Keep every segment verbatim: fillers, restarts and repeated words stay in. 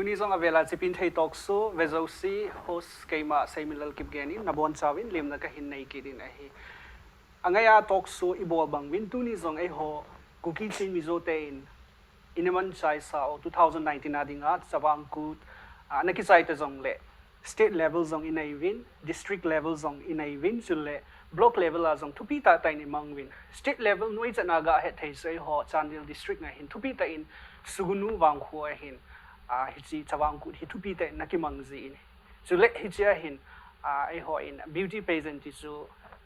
Tuni jong avela Chipinthei Talk Show, vejouse host keima Seiminlal Kipgen in, nabonchauvin lemna kahin nei kit in ahi. Angaiya talk show ibol bang uvin, tuni jong eiho Kuki Chin Mizo ten ina manchai sau two thousand nineteen a dinga Chavang Kut, ah, ana kichai ta jongle, state level jong inei uvin, district level jong inei uvin, chule block level a jong thupi tah tah in imang uvin. State level noi chan a gahet thei chu eiho Chandel district a hin thupi tah in Sugnu Vangkho a hin, ah, hiche Chavang Kut hi thupi tah in ana kimang jin. Chule hiche a hin, ah, eiho in beauty pageant ti chu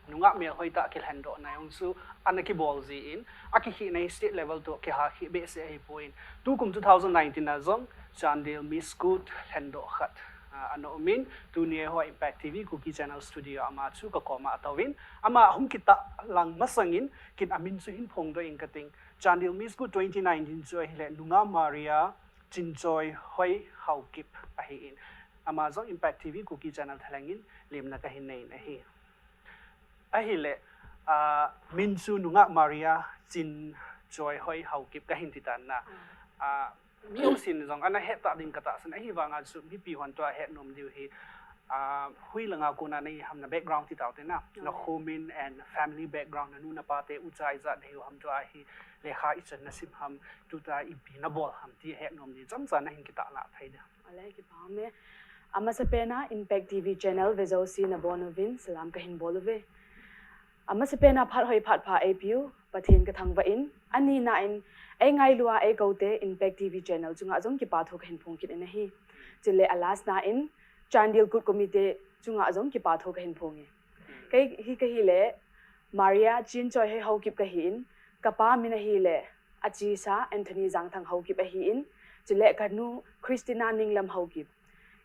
nungah melhoi tah kilhendohna jong chu ana kibol jin, akikhehna hi state level toh kiha kheh behseh ahipon, tukum two thousand nineteen a jong Chandel Miss Kut lhendoh khat, ah, ana um in, tuni eiho Impact T V Kuki Channel studio a ama chu kakoma atouvin, ama hung kitah lang masangin ken amin chu hin phongdoh inge kating. Chandel Miss Kut twenty nineteen chu ahile Nungah Maria Chinchoihoi Haokip ahin. Ama jong Impact T V Kuki Channel thalheng in lemna kahin nei in ahi. Ahile, ah, min chu Nungah Maria Chinchoihoi Haokip kahin ti tan na. Ah, mi jousen jong ana het tah ding katahsan, ahivanga chu mipi hon tua het nom diu hi, ah, hoilanga kona nei ham, na background ti taute na. Na khomin and family background, nanu napa te ucha ijat nahiu ham, tua hi lekha ichan nasim ham, tuta ipi nabol ham ti het nom ding chomcha nahin kitahlah thei ding. Ale, kipa ume. Amasapen a Impact T V channel vejouse nabonchauvin salam kahin bol uve. Amasapen a phat hoi phat pha eipeu Pathen kathangvah in, anina in eingailu a eikoute Impact T V channel chunga jong kipathu kahin phong kit in ahi. Chule a last na in Chandel Kut Committee chunga jong kipathu kahin phong e. Kei hi kahile Maria Chinchoihoi Haokip kahin, kapa min ahile achesa Anthony Jangthang Haokip ahin, chule kanu Christina Ninglam Haokip.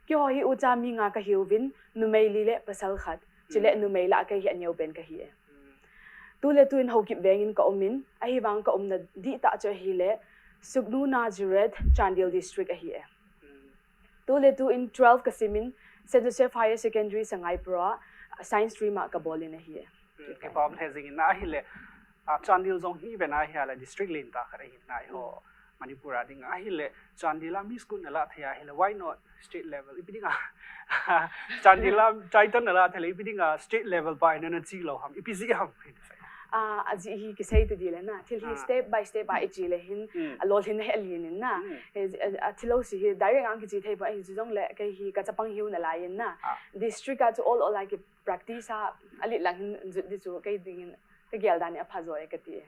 Keiho hi ucha mi nga kahiuvin, numei li le pasal khat, chule numei lah a kei hi aneopen kahi e. Tuletu in Haokip veng in kaumin, ahivang kaumna dihtah chu ahile Sugnu Nazareth, Chandel District ahi e. Tuletu in twelve kasimin Saint Joseph Higher Secondary Sangaipuro a Science Stream a kabol in ahi e. Kipa um lheh jing in na ahile, ah, Chandel jong hi vena ahile district lentah khat ahin na eiho Manipur a dinga ahile, Chandel a Miss Kut nalah thei ahile, why not state level? Ipi dinga Chandel a title nalah thei le, ipi dinga state level pa in nache lou ham, ipi jeh ham? Ah, ajeh hi kisei ta ding le na, thil hi step by step a iche le hin, alolhin hi alen in na. Hi, a, a thil jouse hi direct a kiche thei pon, hijongle kei hi kachapang hiu nalai in na. District a chu ol ol a ki practice a, alet lang hin jot ding chu kei dingin kagel dan in apha jo e kati.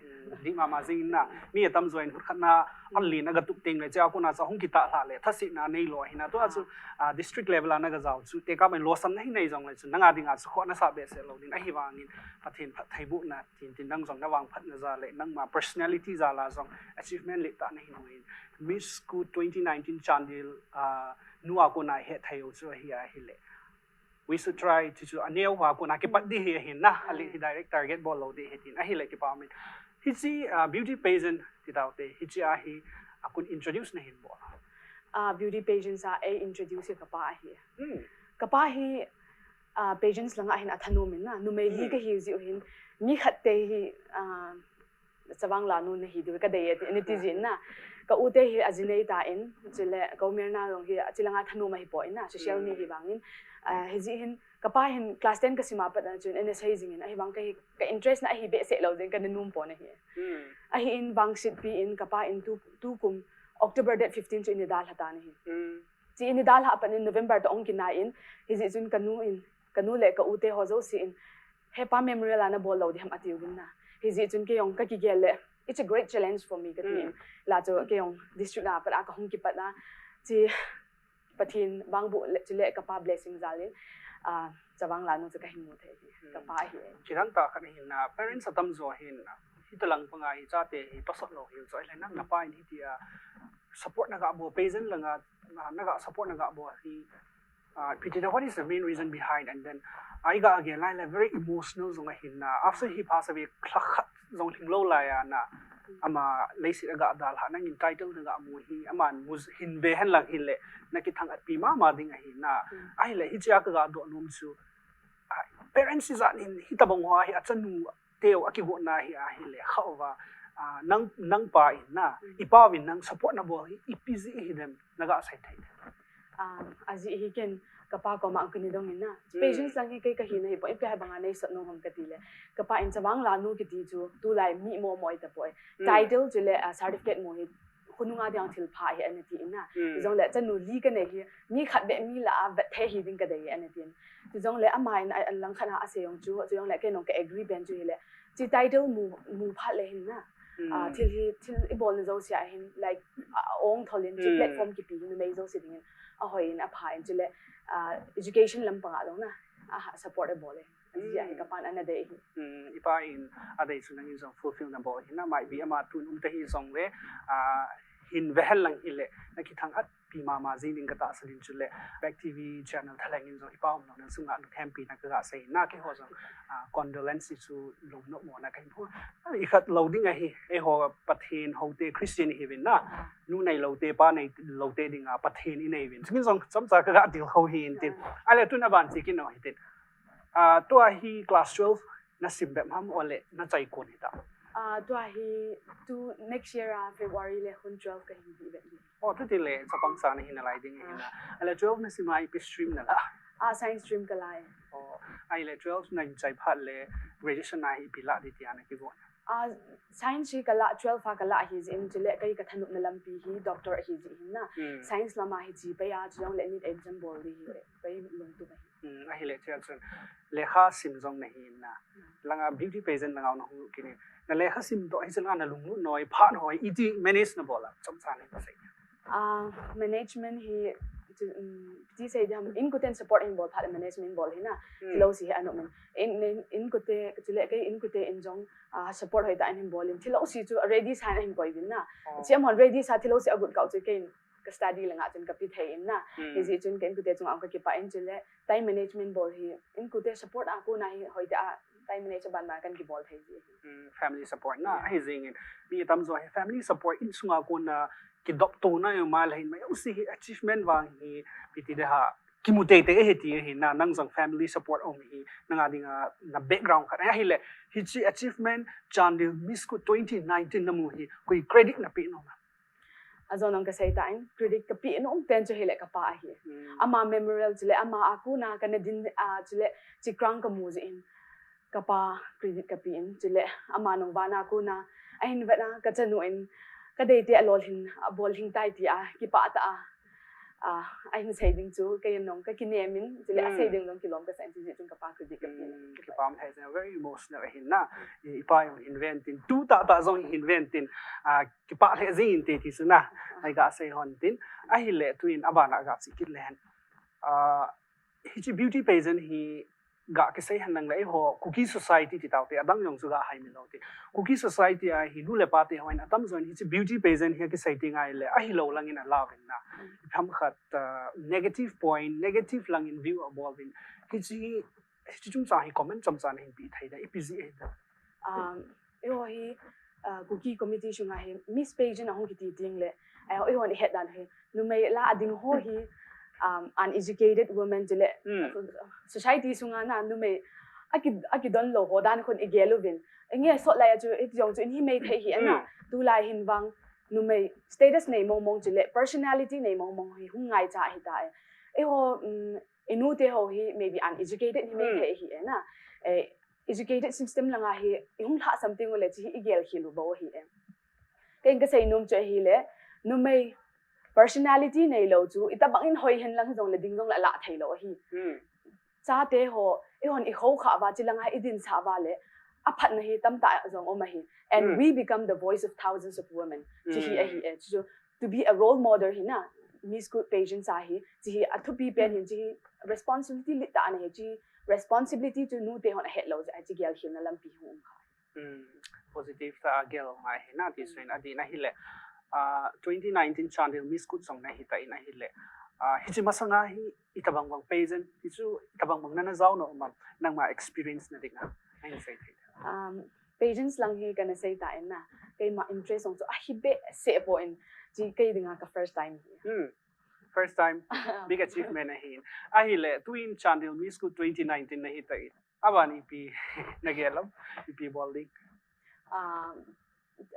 Dih mama jing in na, mi atamjo in khat na, alen agatup teng le, chua kona chu hung kitahlah le, thasetna neilou ahi na, tua chu, ah, district level a nagajao chu, tekah in losam nahi nei jongle chu, nanga dinga chu khoh nasah behseh lou ding, ahivangin, Pathen phattheibohna, tin tin nang jong navangphat naja le, nangma personality jal a jong, achievement letah nahin mu in. Miss Kut twenty nineteen Chandel, ah, nu a kona ihet thei u chu ahi ahile. We should try to, chu aneo a kona kipat ding hi ahin na, ale hi direct target bol lou ding ahi tin, ahile kipa umin. Hiche, ah, beauty pageant ti taute, hiche a hi, ah, koin introduce nahin bol? Ah, beauty pageant a ei introduce hi kapa ahi. Kapa hi, ah, pageants langa hin athanom in na, numei li kahi jeh u hin, mi khat te hi, ah, Chavang Lanu nahi diu kadei e, ti, ana ti jin na. Ka u te hi aji nei tan, chule ka u Mirna jong hi, achi langa thanom ahi poi na, social media vangin. Ah, hijeh hin, kapa hin class ten kasim a pat a chun, ana sei jing in, ahivang kei hi, ka interest na ahi behseh lou jeh in, kana nom pon ahi. Ahin vangsetpi in, kapa in tu, tukum, October date fifteen chu eina dalha tan ahi. Chu eina dalha a pat in November toh ahung kinai in, hijeh chun kanu in, kanu le ka u te ho jouse in, Hepa Memorial a nabol lou ding ham atiuvin na. Hijeh chun kei jong kakigel le, it's a great challenge for me kati in. La chu kei jong district a pat a kahung kipat a, chu Pathen vangboh le, chule kapa blessing jal in, ah, Chavang Lanu chu kahin mu thei hi, kapa ahi e. Chidang tah khat ahin na, parents atamjo hin, hita lang panga hi chate hi tosot lou hiu chu ahile nang napa in hitia support nagabol, pageant langa, na, naga support nagabol hi, ah, ipi ti da, what is the main reason behind? And then, ah, iga gel lai le very emotional jong ahin na. After he passed away, lha khat jong lhinglou lai a na, ama leiset a aga dalha, nangin title naga mu hi, aman mu hin ve hen lang hile, nakithang-atpi mama ding ahi na. Ahile, hichea kaga doh nom chu, ah, parents ijat in, hitobang hoa hi achanu teu akigotna hi ahile, kha uva, Ah, nang, nang pa in na, Mm. i pa in nang support na bol hi, ipi jeh hi dem, na ga sei thei. Ah, ajeh hi ken, ka pa koma kani dong in na. Mm. Patience lang hi kei ka hina hi poi, ipi ham banga nei sot nom ham ka ti le. Ka pa in chavang la nu kiti chu, tulai mi mo mo i ta poi. Mm. Title chu le, ah, certificate mo hi, khonunga ding thil pha hi ana ti in na. Mm. Jong le, chanu li ka nei hi, mi khat beh mi la a vet thei hi ding ka dei ana ti in. Chu jong le, ama in a, a lang khat a asei jong chu, chu jong le, kei nong ka agree pen chu hi le. Chi title mu, mu phat le hin na. Ah, Mm. thil hi, thil i bol na jouse a hin, like, ah, ong thol in, chi Mm. platform kipe hin, numei jouse ding in, a hoi in, a pha in, chu le, ah, education lam panga dong na, a ha, support a bol e. Ajeh a hi Mm. ka pan ana dei hi. Mm, i pa in a dei chu nang in jong fulfill na bol hi na, might be ama tun um ta hi jong le, ah, hin vehel lang hi le, na kithang at pi mama jing ding ka tahsan in chu le, Bek T V channel thalheng in jong i pa umlouna sunga lungthim pina ka ga sei na keiho jong, ah, condolence chu lungnom mona ka hin phu. I khat lou ding ahi, eiho Pathen houte Christian i hiuvin na. Ah. Nu nei lou te, pa nei lou te dinga Pathen i nei uvin. Chungin jong chomcha ka ga tilkhou hi in tin. Ah. Ahile tun aban chi kit nau hi tin. Ah, tua hi class twelve na sim bep ham, ole na chai kon hita? Ah, tua hi tu next year a February le hun twelve ka hin pi bep ding. Oh, tuti le chapang sa na hi nalai ding hi na. Ah. Ahile twelve na sim a ipi stream na la? Ah, science stream ka la e. Oh, ahile twelve na hin chai phat le graduation a hi ipi la ding tia na kigon? Ah, science hi ka la, twelve a ka la hi jeh in chu le, kei ka thanopna lampi hi doctor ahi jeh hin na. Hmm. Science lama hi chi pai a, chu jong le NEET exam bol ding hi, kei lungtup ahi. Hmm, ahile tia chun. Lekha sim jong na hi na. Hmm. Langa beauty pageant langa na hung lut kit in. Na lekha sim toh hi chun na lunglut noi, phat hoi, iti manage na bol a, chomcha nei sei. Ah, management hi, chu, um, ti sei ding ham, inkoten support in bol phat management bol hi na. Hmm. Thil jouse hi anom in. In, in, inkote, chu le kei inkote in jong, ah, support hoitah in hin bol in. Thil jouse chu ready sa in ahin koi uvin na. Oh. Chi amahon ready sa thil jouse agot kah u chu kei in ka study langa chun ka pe thei in na. Hmm. Hijeh chun ka inkote chunga ka kipah in chu le time management bol hi inkote support a kona hi hoitah a time manage ban ban kan kibol thei ji. Hmm, family support na, Yeah. ahi jing in. Mi tamjo hi family support in sunga kona kidop to na jong ma le hin ma jouse hi achievement vang hi ipi ti ding ham. Kimu teitei ahi ti ahi na, nang jong family support um hi, nanga dinga na background khat. Ahile, hichi achievement, Chandel Miss Good twenty nineteen na mu hi, koi credit na pe nom? Ajo nong ka sei tan, credit ka pe nom pen chu hi le ka pa ahi. Hmm. Ama memorial chu le, ama a kona kana din, ah, chu le, chi crown ka mu jeh in. Ka pa credit ka pe in, chu le, ama nong vana kona, ahin vet a, ka chanu in, ka deitei a lolhing, a bolhing tai tia, kipah tah a, ah, ahin sei ding chu, kei nong ka kinem in, chu le, Hmm. asei ding jong kilom ka sa in, chu jeh chun ka pa credit ka pe in. Hmm, kipah. Kipah thei jeng, very emotional ahi na. I, i pa jong hin ven tin, tu tah tah jong hin ven tin, ah, kipah lheh jeng inte ti chu na. Ah. Ai ga sei hon tin. Ahile, tu in abana ga chi kit le hen. Ah, hichi beauty pageant hi ga kisei hen lang le, eiho Kuki society ti tau te, adang jong chu ga hai mi lou te. Kuki society a hi nu le pa te hon atam jon hichi beauty pageant hi kisei ti ngai le, ahilou lang in a lau vin na. Mm. Ipi ham khat, ah, negative point, negative lang in view a bol vin. Hichi, hichi chungchang hi comment chomcha na hin pe thei ding, ipi jeh ahi ding? Um, eiho hi, uh, Kuki committee sunga hi Miss Pageant ahung kiti teng le, eh, eihon i het dan hi, numei la a ding ho hi, um, uneducated women chu le, Hmm. society sunga na numei aki, akidon lou ho dan khun i gel uvin. Inge sot lai a chu, iti jong chu in hi mei thei hi ana, Hmm. tulai hin vang, numei status nei mong mong chu le, personality nei mong mong hi hung ngai cha hi ta e. Eiho, um, i nu te ho hi maybe uneducated hi mei Hmm. thei hi e na. Eh, educated system langa hi i hung lhahsam teng u le chi hi i gel khel u bou ahi e. Ken ka sei nom chu ahile, numei personality nei lou chu, i tabang in hoi hen lang jong le ding jong le la thei lou ahi. Hmm. Chate ho, eihon i hou kha uva, chi langa i din sa uva le, aphatna hi tamtah jong um ahi. And Hmm. we become the voice of thousands of women. Chi hi Hmm. ahi e. Chu to be a role model hi na, Miss Good Pageant sa hi, chi hi athupi pen hin, chi hi responsibility lit tah ana hi, chi responsibility chu nu te hon ahet lou, chi gel khel na lampi hung um kha. Hmm, positive tah a gel ngai hi na, ti Hmm. suin adih na hile. Ah, twenty nineteen Chandel Miss Good jong na hi ta in ahile. Ah, hichi masanga hi, i tabang bang pageant, hichu i tabang bang na na jao nom am, nangma experience na ding a, ahin sei thei. Um, pageants lang hi kana sei ta in na, keima interest jong chu ahi behseh poi, chi kei dinga ka first time hi. Hmm. First time, big achievement ahi. Ahile, tu in Chandel Miss Good twenty nineteen na hi ta in. Aban ipi na gel am, ipi bol ding? Um,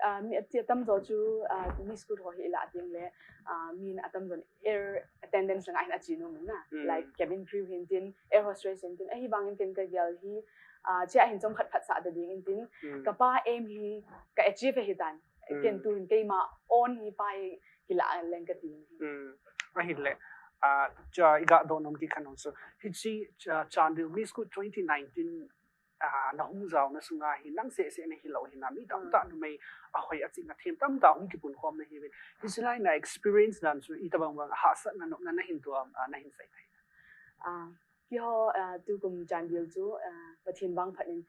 Ah, mi ati atam jo chu, ah, Miss Good ho hi ilah ding le, ah, min atam jo air attendance langa hin achi nom in na. Mm. Like cabin crew hin tin, air hostess hin tin, ahivangin ken kagel hi, ah, chia hin chomkhat phatsah ta ding in tin, Mm. kapa aim hi ka achieve hi tan. Mm. Ken tu hin keima own hi pa hi kilah leng kati. Mm. Ahile, ah, cha iga donom kikhat nom chu. Hiche, cha, Chandel Miss Good twenty nineteen, ah, nahung jaona sunga hi nang seh seh nahi lou hi na, mi tamtah numei ahoi aching athem tamtah hung kipunkhom nahiuvin. Hiche lai na experience dan chu itobang bang hahsatna nopna nahin tuam, ah, nahin sei thei. Ah, keiho, ah, tukum Chandel chu, ah, Pathen vangphat in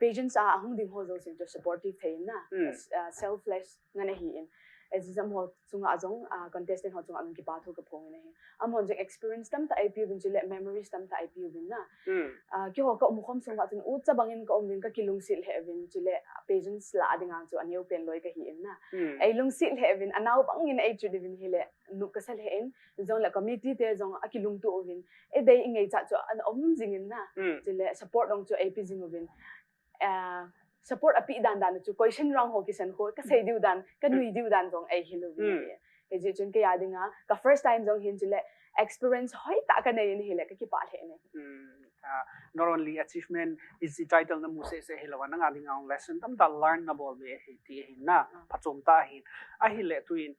pageants a ahung ding ho jousen chu supportive thei in na. Mm. Ah, selfless ngen ahi in. Exam ho chunga jong, ah, contestant ho chunga jong kipathu kaphong in ahi. Amahon jong experience tamtah eipeuvin chule memories tamtah eipeuvin na. Mm. Ah, keiho ka umkhom sunga chun ucha bangin ka um uvin ka kilungset lheh uvin chule pageants lah a dinga chu aneo pen loi kahi in na. Mm. Eilungset lheh uvin, anao bangin eichut uvin hile, nop kasa lheh in, jongle committee te jong akilungto uvin, eidei ingaichat chu ana um jing in na. Mm. Chule support jong chu eipe jing uvin. Ah, support apeh dan dan chu question round ho kisan ho, kasei diu dan, kanui diu dan jong eihil uvin. Mm. Hijeh chun kei a dinga, ka first time jong hin chule experience hoitah kanei in hile, kakipah lheh in. Mm. Ah, not only achievement, hiche title namu seh seh hilou a, nanga dinga lesson tamtah learn nabol be ahi ti ahi na, Ah. phachom tah ahi. Ahile tuin,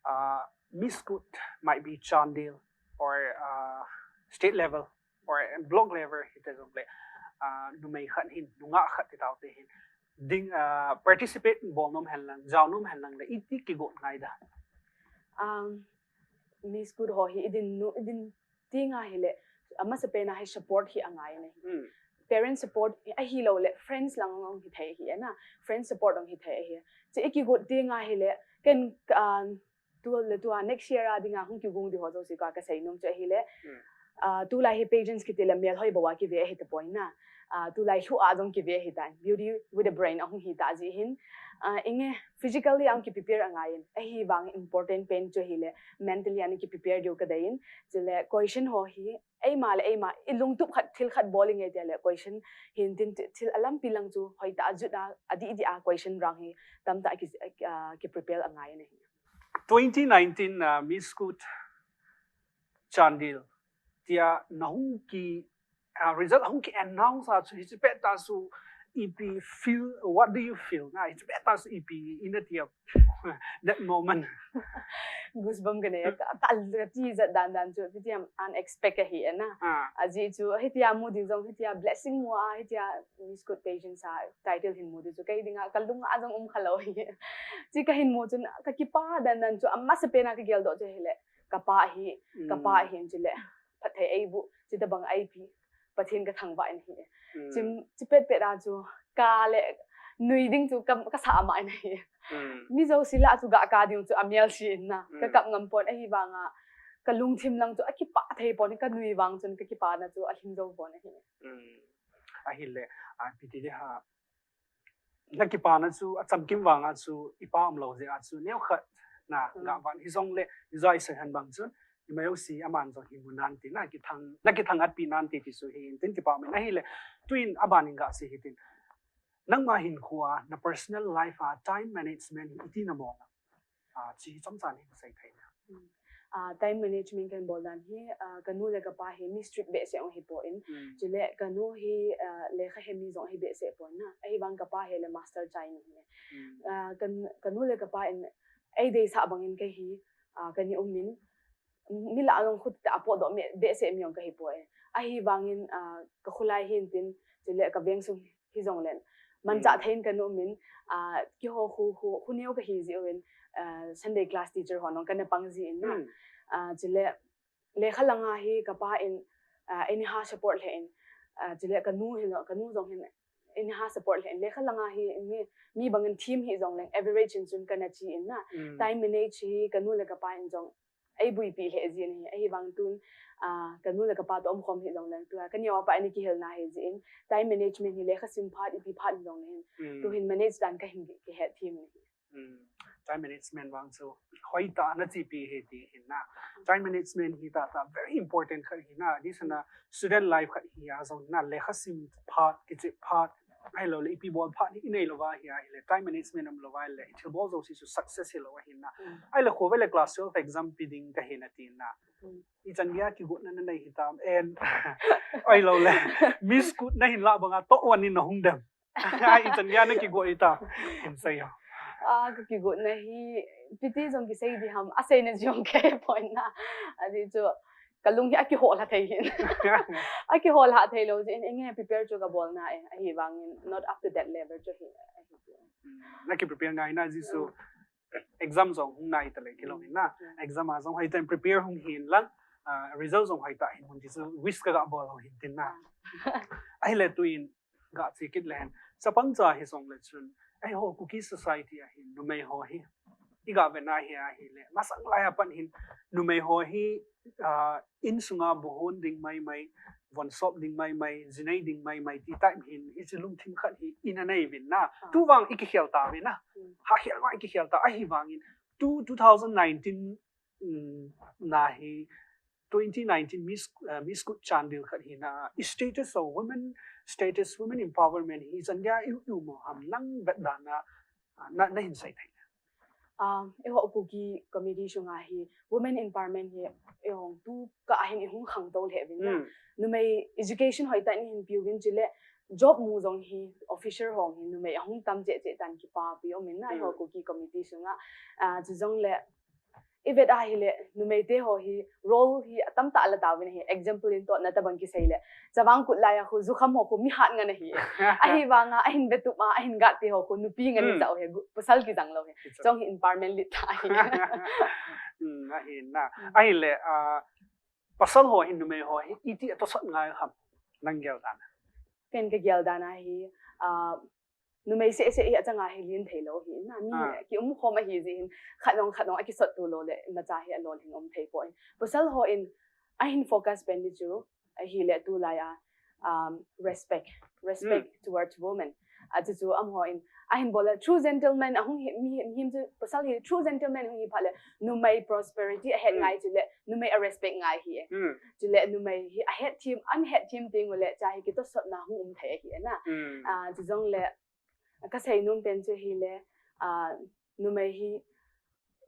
ah, Miss Good might be Chandel or, ah, state level or block level hita jongle, ah, numei khat hin, nungah khat ti taute hin. Ding, ah, participate bol nom hen lang, jao nom hen lang le, iti kigot ngai da. Um, Miss Good ho hi idin nu, idin tinga hile, amasapen a hi support hi angai in ahi. Mm. Parent support ahilou le, friends lang jong hithei ahi na. Friends support jong hithei ahi. Chu ikigot tinga hile, ken, um, tu le tua next year a dinga hung kigong di ho jouse ka, kasei nom chu ahile. Mm. Ah, tulai hi pageants kiti le melhoi bou a kive ahi tapoi na. Ah, tulai lhu a jong kive ahi tan. Beauty with a brain ahung hi ta jeh hin. Ah, inge physically a jong kiprepare angai in. Ahivang important pen chu ahile mentally a jong kiprepare diu kadei in. Chule question ho hi eima le eima ilungtup khat thil khat bol inge tia le question hin tin thi-, thil alampi lang chu hoitah a jut a, adih dih a question rang hi tamtah ki, ah, kiprepare angai in ahi. Twenty nineteen, ah, Miss Good Chandel tia nahung ki, ah, result hung ki announce a chu hiche pet a chu ipi feel, what do you feel? Na, hiche pet a chu ipi ina tia that moment. Goosebump kanei, ka, ka, katijat dan dan chu, hitia unexpected ahi na. Ah. Ajeh chu, hitia mu ding jong, hitia blessing mu a, hitia Miss Good pageants a title hin mu ding chu, kei dinga, kalung a jong um khalou ahi. Chu kahin mu chun, kakipah dan dan chu, amasapen a kageldoh chu ahile, kapa hi, Mm. kapa hin chule, phatthei eiboh, chuti bang eipe, Pathen kathangvah in ahi. Mm. Chim, chu pet pet a chu, ka le, nui ding chu ka, kasa ama in ahi. Mm. Mi jouse lah a chu ga ka ding chu amel si in na. Mm. Kakap ngam pon ahivanga, kalungthim lang chu akipah thei pon, kanui vang chun kakipana chu alhing jou pon ahi. Mm. Ahile, ah, ipi ti ding ham. Nakipana chu, achamkim vanga chu, ipa umlou jeh a chu, neokhat na, Mm. ga van hijongle, ijoi sei han bang chun, ima jouse aman jong hin mu nante na, kithang, nakithang atpi nante ti chu hi, tin kipa um in ahile, tuin aban in gasei hitin. Nangma hinkho a, na personal life a, time management hi iti nabol a. Ah, chu hi chomcha nahin sei thei na. Ah, time management kahin bol dan hi, ah, kanu le kapa hi mi strict behseh jong ahipon. Mm. Chule kanu hi, ah, lekha he mi jong ahi behseh pon na. Ahivang kapa hi le master chai in ahi. Mm. Ah, kan, kanu le kapa in eideisah bangin kahi, ah, kana um in. Mi lah a jong khut tah a potdoh behseh mi jong kahi poi. Ahivangin, ah, kakholai hin tin, chule kaveng sung hijongle. Manchah Mm. thei in kana um in, ah, keiho khu, khu, khu neo kahi jeh uvin, ah, Sunday class teacher ho nong kana pang ji in na. Mm. Ah, chule, lekha langa hi kapa in, ah, eini ha support lheh in, ah, chule kanu hin, kanu jong hin, eini ha support lheh in, lekha langa hi mi, mi bangin thim hijongleng average in chun kana chi in na. Mm. Time manage hi kanu le kapa in jong eiboipi lheh jin ahi, ahivang tun, ah, kanu le kapa toh umkhom hijongleng tua, kaneo a pat eini kihilna hi jin, time management hi lekha sim phat, ipi phat hijongleng. Mm. Tuhin manage dan kahin kihet them in ahi. Mm. Time management vang chu hoitah a nachepi ahi ti hin na. Time management hi tahtah very important khat hi na. This na student life khat hi a jong na, lekha sim phat, kichep phat, Ahilou le, ipi bol phat hi inei lou va hi ahile, time management um lou va le, thil bol jouse chu success hilou ahi na. Mm. Ahile, khovei le class twelve exam pe ding kahi nati na. Mm. Ichan gei a kigotna nanei hitam, and ahilou le, Miss Kut nahin lah banga top one in nahung dem. Ichan gei a nakigot hita. Hin sei o. Ah, kakigotna hi, piti jong kisei di ham, aseina jong kei point na. Ajeh chu, kalung hi akihoh lha thei hin. Akihoh lha thei lou jeh in, enge prepare chu kabol na e, ahivangin, not up to that level chu hi, ahi. Hmm, naki prepare ngai na jeh chu, exam jong hung nai ta le kilou hin na. Hmm. Exam a jong hoitah in prepare hung hin lang, ah, result jong hoitah hin hung ti chu wish kaga bol u hin tin na. Ah. Ahile tuin, ga che kit le hen. Chapang cha hi jong le chun, eiho Kuki society a hin, numei ho hi. Iga ve na hi ahile, masang lai a pat hin, numei ho hi, ah, insunga bu hon ding maimai, von sop ding maimai, jinei ding maimai, ti type hin, hiche lungthim khat hi, ina nei uvin na. Ah. Tu vang ikikhel ta uvin na. Hmm. Hakhel vang ikikhel ta, ahivangin, tu two thousand nineteen, um, na hi, twenty nineteen Miss, uh, Miss Kut Chandel khat hi na, status of women, status women empowerment hi chan gei a i, i um u ham nang vet dan a, uh, na, nahin sei thei. Um, eiho Kuki committee sunga hi women empowerment hi eiho tu kah a hin ihung khangtou lheh uvin na. Hmm. Numei education hoitah in ihin pe uvin chule job mu jong hi officer ho hi numei ahung tam cheh cheh tan kipapi um in na eiho Hmm. Kuki committee sunga, ah, chujongle i vet ahile, numei te ho hi, role hi atam tah ala tauvin ahi, example in totna tabang kisei le. Chavang Kut lai a khu, jukham ho khu, mi hat ngen ahi. Ahivanga, ahin vetup a, ahin gat te ho khu, nupi ngen Hmm. hi jao hi, gu-, pasal kijang lou hi. Kicha. Chong hi empowerment lit tah ahi. Hmm, ahi na. Hmm. Ahile, ah, pasal ho hin numei ho hi, iti atosot ngai ham, nang gel dan a. Ken kagel dan a hi, ah, numei seh seh hi achanga hi len thei lou hi na mi Ah. kium khom ahi jeh hin khat nung khat nung akisot tu lou le imacha hi alolhing um thei poi. Pasal ho in ahin focus pen di chu ahile tulai a, um, respect, respect Hmm. towards women. Achu chu amaho in ahin bol a true gentleman ahung hi, mi, mihem chu pasal hi true gentleman hung hi phat le numei prosperity ahet Hmm. ngai chule numei a respect ngai hi e. Hmm. Chule numei hi ahet them, an het them teng ule cha hi kitosotna hung um thei ahi e na. Hmm. Ah, chujongle, kasei nom pen chu hile, ah, numei hi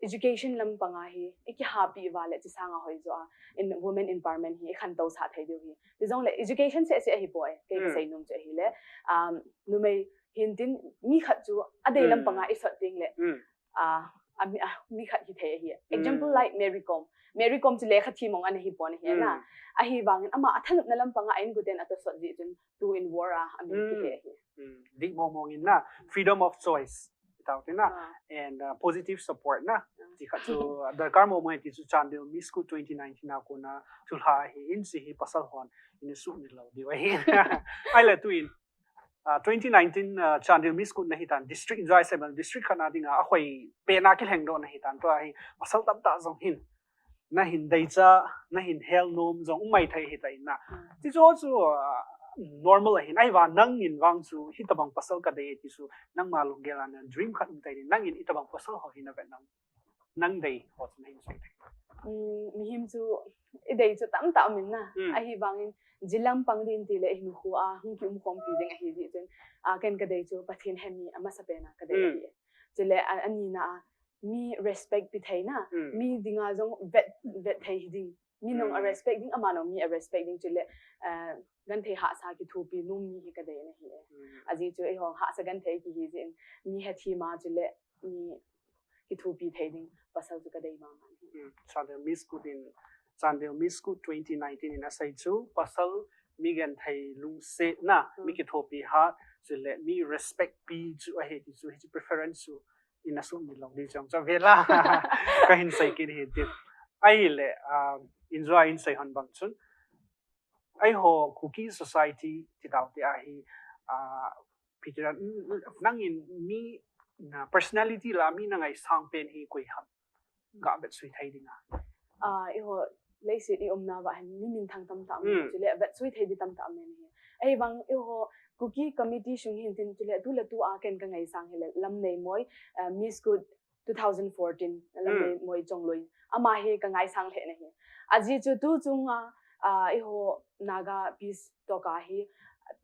education lampang a hi, ikihapi uva le, chusanga hoi jo a, in women empowerment hi, ikhantou sah thei diu hi. Chujongle, education seh seh ahi poi, kei Hmm. kasei nom chu ahile, um, numei hin tin, mi khat chu, adei Hmm. lampang a isot teng le, Hmm. ah, a mi, ah, mi khat hi thei ahi. Example Hmm. like Mary Kom. Mary Kom chu lekha thim mong ana hi pon ahi na. Hmm. Ahivangin ama athanopna lampang a a-inkoten atosot jeh chun, tu in war a, amin Hmm. kihe ahi. Hmm. Dik mong mong in na, freedom of choice. Tao te na, Ah. and, uh, positive support na. Ah. Ti khat chu, darkar mong mong ti chu Chandel Miss Kut twenty nineteen a kona, thulha hi, in si hi pasal hon, in sumil lou diu ahi. Ahile tuin, ah, twenty nineteen, ah, Chandel Miss Kut nahi tan, district, Jaisalmer district khat na dinga, ahoi, pen a kilheng doh nahi tan, tua hi, pasal tamtah jong hin. Nahin deicha, nahin hel nom jong um mai thei hita in na. Hmm. Ti chu chu, ah, normal ahin, ahivang nangin vang chu, hitabang pasal kadei ti chu, nangma lunggel a na dream khat um thei in, nangin hitabang pasal ho hi navet nang, nang dei ho chu nahin sei thei. Hmm, mihem chu, idei chu tamtah um in na. Hmm. Ahivangin, jilam pang din ti le hinkho a, hung kium khompi ding ahi jeh chun, ah, ken kadei chu, Pathen he mi, amasapen a kadei Hmm. ahi. Chule, a, anina a, mi respect pe thei na, Hmm. mi dinga jong vet, vet thei hi ding. Mi nung Hmm. a respect ding, ama nung mi a respect ding chule, eh, genthei hahsa kithopi nom mi hi kadei na hi e. Hmm. Ajeh chu eiho hahsa genthei kihi jeh in, mi hethem a chule, mi kithopi thei ding, pasal chu kadei mama hi. Hmm. Chandel Miss Kut in, Chandel Miss Kut twenty nineteen in asei chu, pasal mi genthei lungset na, Hmm. mi kithopi hat, chule mi respect pe chu ahi ti chu, hiche preference chu, in asumil lou di chong cha vela. Kahin sei kit hi ti. Ahile, um, in jua in sei hon bang chun. Eiho Kuki society ti tao te ahi, ah, Peter, mm, nangin mi na personality la mi nangaisang pen hi koi ham. Ga vetsui thei ding a. Ah, eiho leiset i umna uva hin mi minthang tamtah um Hmm. chule vetsui thei di tamtah um e. Ahivang eiho Kuki committee sung hin tin chule tu le tu a ken kangaisang hile Lamneimoi, ah, Miss Kut two thousand fourteen, Hmm. Lamneimoi Chongloi. Ama hi kangaisang lheh na hi. Ajeh chu tu chunga, ah, eiho Naga Peace Talk a hi,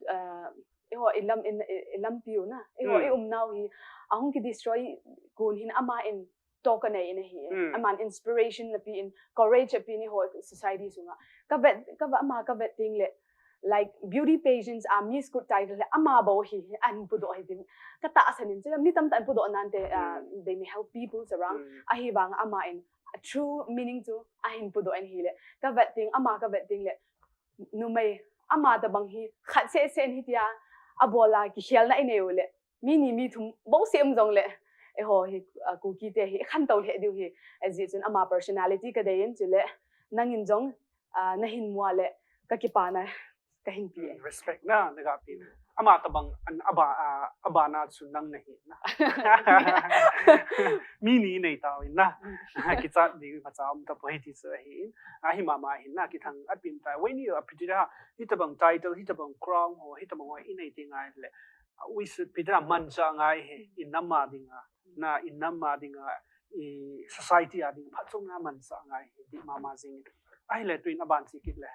ah, eiho i lam in, i, i lampi u na, eiho Mm. i umnau hi, ahung ki destroy kon hin ama in toh kanei in ahi. Mm. Aman inspiration api in, courage api in eiho society sunga. Ka vet, ka vet ama ka vet teng le, like, beauty pageants a Miss Good title le ama bou hi, ahin pudoh hi tin. Ka tahsan in, chule mi tamtah in pudoh nante, uh, Mm. they may help people around. Mm. Ahivang ama in, a true meaning chu, ahin pudoh in ahile. Ka vet teng, ama ka vet teng le, numei, ama tabang hi, khat seh seh in hitia, abol a kikhelna i nei u le. Mi ni mi thum, bou seh um jong le. Eiho hi, uh, Kuki te hi, i khantou lheh diu hi. Ajeh chun ama personality ka dei in chule. Nangin jong, uh, nahin mu a le. Ka kipana, ka hin pe. Mm, respect na, na ga pe. Ama tabang, an aba, uh, abana chu nang nahi na. Mi ni nei tau in na. Kichat ding imacha um tapoi ti chu ahi in. Ahi mama hin na, kithang at pin ta. Vei ni a piti da, hitabang title, hitabang crown ho, hitabang ho i nei teng le. We should be there, manchah ngai hi, i nam a dinga, na i nam a dinga, i society a dinga, phatchomna manchah ngai hi, ti mama jing. Ahile tuin aban chi kit le.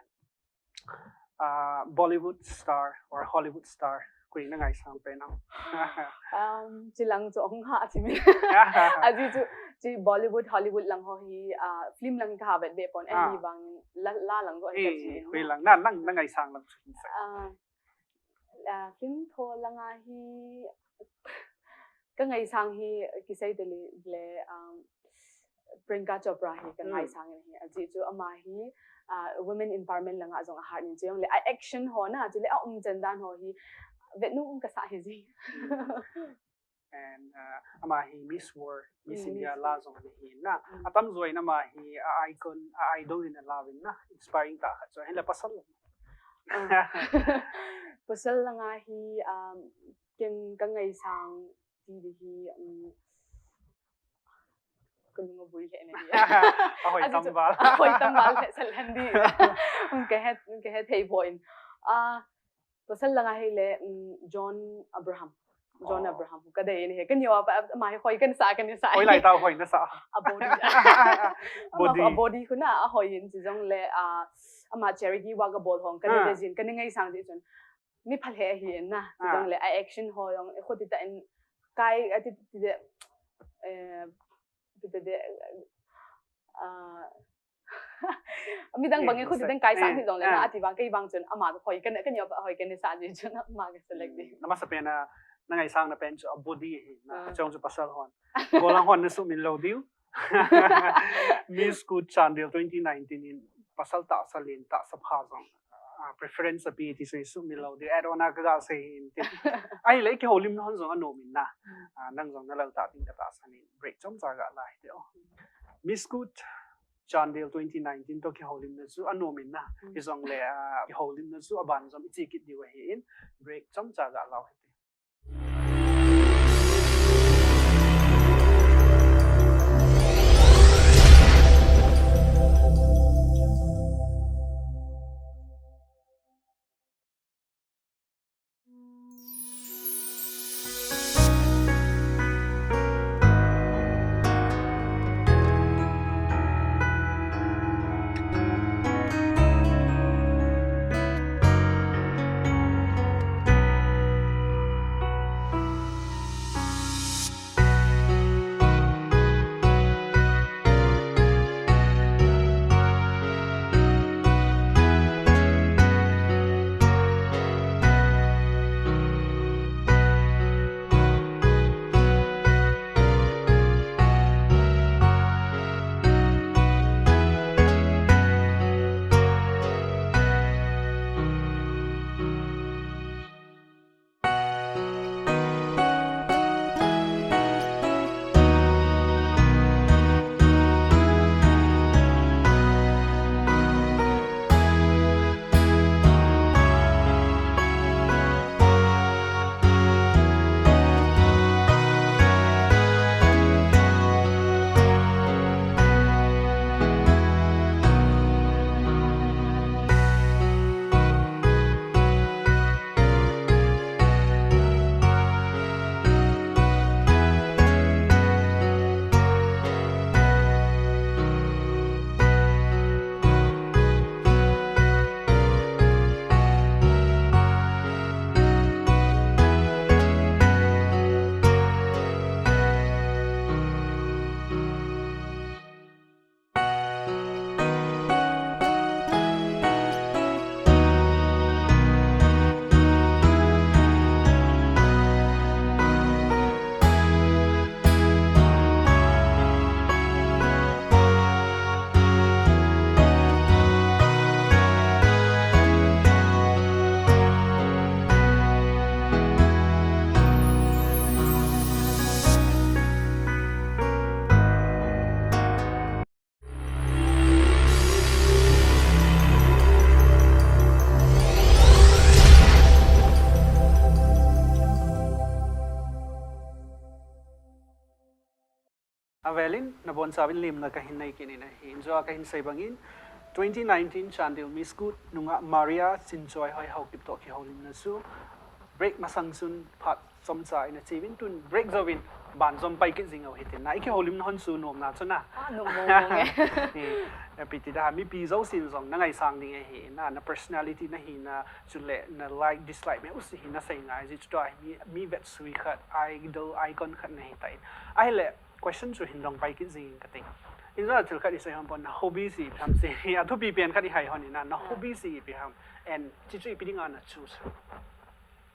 Ah, Bollywood star or Hollywood star, koi na ngaisang pen am? Um, chilang chu ong ha chi mi. Ajeh chu, chi Bollywood, Hollywood lang ho hi, ah, film lang ka ha vet be pon, Ah. ahivang la, la lang ho hi ka Eh, chi. koi lang, na, nang, na ngaisang lang chu. Ah, Ah, film tho langa hi, ka ngaisang hi, kisei tele, le, um, Priyanka Chopra hi ka Hmm. ngaisang hi. Ajeh chu ama hi, ah, women empowerment langa jong a heart in chu jong le, a action ho na, chule a umchan dan ho hi, vet nom ka sa hi ji. Hmm. And, uh, ama hi Miss World, Miss Mm, India Miss la World. jong ana hi na. Mm. Atamjo in ama hi a icon, a idol in ala uvin na, inspiring tah khat chu. Hinla pasal. Ah. Pasal langa hi, um, ken ka ngaisang ti di hi, um, ka lung aboi lheh na di. Ahoi Ajeh chu, tam val. ahoi tam val lheh sel hen di. Um, ka het, ka het thei poi. Ah, Pasal langa hi le, mm, John Abraham. John Oh. Abraham. Ka dei in hi. Ka neo a pa, ama hi hoi kan sa, kan sa. Hoi lai tau hoi na sa. A body. Ama Body. a body khu na, ahoi in chi jong le, ah, ama charity work abol hong, ka Ah. dei jin, ka ngaisang jeh chun. Mi phalheh hi in na, chi Ah. jong le, a action ho jong, khu ti ta in, kai, a ti, ti de, eh, ti de, ah, Midang Eh, bang in khu ti sa-, ding kai sang eh, hi jong le na, eh. ati vang, kei vang chun ama hoi kan, ka neo a pa hoi kan sa jeh chun ama ka select di. Hmm, na masapen a, na ngaisang na pen chu a body hi na, Ah. chong chu pasal hon. Golang hon na sumil lou diu. Miss Good Chandel twenty nineteen in pasal tahsa len, tahsa pha jong, ah, preference api ti chu sumil lou diu. Add on a ka ga sei hin ti. Ahile kihoulimna hon jong anom in na. Hmm. Ah, nang jong na lou ta ding ka tahsan in. Break chomcha ga la hite o. Miss Good Chandel twenty nineteen toh kihoulimna chu anom in na. Hmm. Hijong le, ah, kihoulimna chu aban jong i che kit diu ahi in, break chomcha ga lau hite. Avelin, nabonchauvin lemna kahin nei kit in ahi. Injo a kahin sei bangin, twenty nineteen Chandel Miss Good nungah Maria Chinchoi Hoihao Kipto kihoulimna chu break masang chun phat chomcha ina cheuvin, tun break jouvin banjom pai kit jing u hitin na. I kihoulimna hon chu nomna chu na. Ah, nom mong mong e. Eh, ipi ti da, mipi jousen jong na ngaisang ding ahi na, na personality na hina, chule na like, dislike mi u si hi na sei ngai ji chu tua hi mi, mi vetsui khat, idol, icon khat na hitan. Ahile, question chu hin dong pai kit jing kati. Injo a thil khat i sei hon pon, na hobby chu ipi ham chu, hi a thupi pen khat i hai hon in na, na hobby chu ipi ham, and chuchu ipi dinga na choose ham.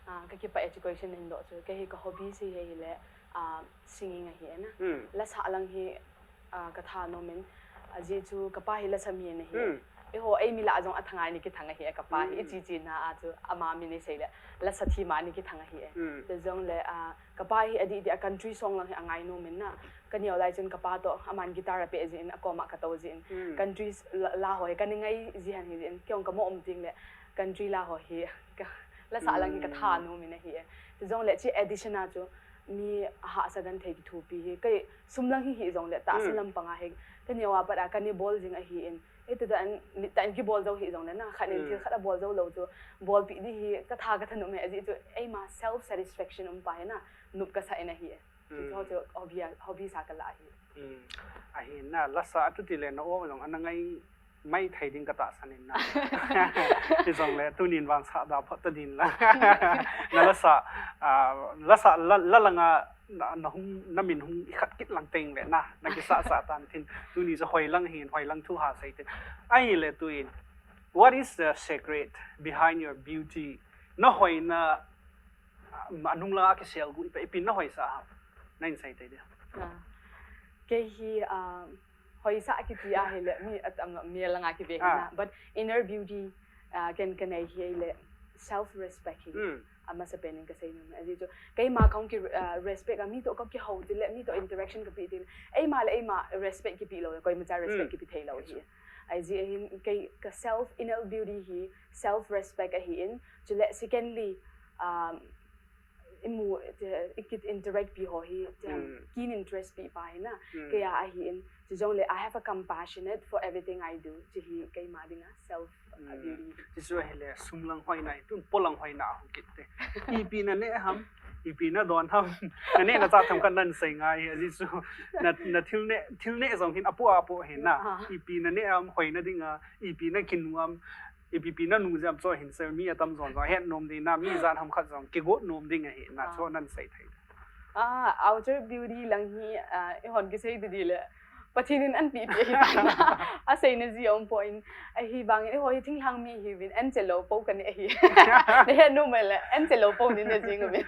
Ah, ka kipah e chu question hin doh chu. Kei hi ka hobby chu hi ahile, ah, singing ahi e na. Hmm. Lasa lang hi, ah, ka tha nom in. Ajeh chu ka pa hi lasa mi ana hi. Hmm. Eiho, eimi lah a jong athang a ni kithang ahi e ka pa hi. Hmm. I chi chi na a chu ama min i sei le, lasa thim a ni kithang ahi e. Hmm. Chujongle, ah, ka pa hi adih dih a country song lang hi angai nom in na. Ka neo lai chun ka pa toh aman guitar apeh jin, akoma ka tou jin. Hmm. Country s-, la, la ho hi ka ni ngai ji han hi jin. Kei jong ka mo um ting le country la ho hi ka, lasa lang hi ka tha nom in ahi e. Chujongle chu addition a chu mi ahahsa genthei kithopi hi. Kei sum lang hi hijongle tahsa lampang a hi ka neo a pat a ka ni bol jing ahin. Ei, tuta in, nitah in kibol jou hijongle na, khat in thil khat abol jou lou chu, bolpeh ding hi ka tha ka thanom e, ajeh chu eima self satisfaction um pa hi na, nop ka sa in ahi e. Chu chu hobby a, hobby sa ka lah ahi. Hmm. Ahi na, lasa a tuti le na o jong ana ngai mai thei ding ka tahsan in na. Hijongle tunin vang sa da phot ta din la. Na lasa, ah, lasa la, la langa na, na hung, na min hung i khat kit lang teng le na, na kisa sa tan tin, tuni chu hoilang hin, hoilang thu ha sei tin. Ahile tuin, what is the secret behind your beauty? Na hoina, ah, anung langa kisel gu, ipi, ipi na hoisa ham? Na in sei tei dia. Ah. Kei hi, ah, hoisa kiti ahile, mi at, am, mi langa kive hi na. Ah. But inner beauty, ah, ken ka nei hi ahile, self respect hi. Hmm. Amasa pen in ka sei nom e. Ajeh chu, keima kahung ki, ah, respect a mi toh ka kihou tile, mi toh interaction ka pe tile, eima le eima respect kipe lou le, koimacha respect kipe thei lou hi. Ajeh hin kei ka self inner beauty hi, self respect ahin, chule secondly, um, i mu, te, i kit interact pi ho hi, te, keen interest pi pa hi na, kei a ahin, chujongle, I have a compassionate for everything I do, chu hi keima dinga self, uh, beauty. Chuchu ahile, sum lang hoina, tun po lang hoina hung kit te. Ipi na ne ham, ipi na don ham, na ne na cha tham kan nan sei ngai, ajeh chu, na, na thil ne, thil ne jong hin apo apo hi na, ipi na ne ham, hoina dinga, ipi na kinu ham, ipi pi na nu jam chu hin sei mi atam jon jong het nom ding na, mi jan ham khat jong kigot nom ding ahi na, chu nan sei thei. Ah, outer beauty lang hi, ah, eihon kisei didi le, Pathen in an pe pe ahi tan na. Aseina ji um poi, ahivangin eiho hi thinglhang mi hiuvin, an che lou po ka ne ahi. Na het nom le, an che lou po nin na jing uvin.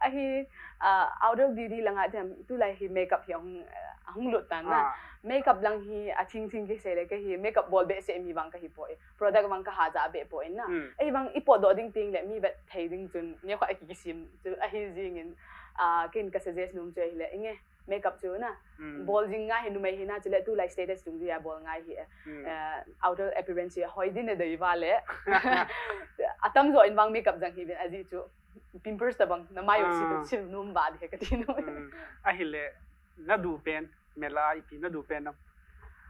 Ahi, ah, outer beauty langa them, tulai hi makeup hi ahung, ahung lut tan na. Ah. Makeup lang hi athing thing kisei le, kei hi makeup bol behseh mi vang ka hi poi. Product vang ka ha ja be poi na. Hmm. Ahivang i potdoh ding ting le mi vet thei ding chun, neo khat a ki, kisim chu ahi jingin, ah, ken ka suggest nom chu ahile, inge, makeup chu na. Hmm. Bol jing ngai hi numei hi na, chule tulai status chung dia bol ngai hi, eh, outer appearance hi hoi din a dei va le. Atam jo in vang makeup jang hiuvin ajeh chu pimples tabang na mai u si, ah, sil nom va di ka ti nom. Hmm. Ahile, na du pen, mela a ipi na du pen nam?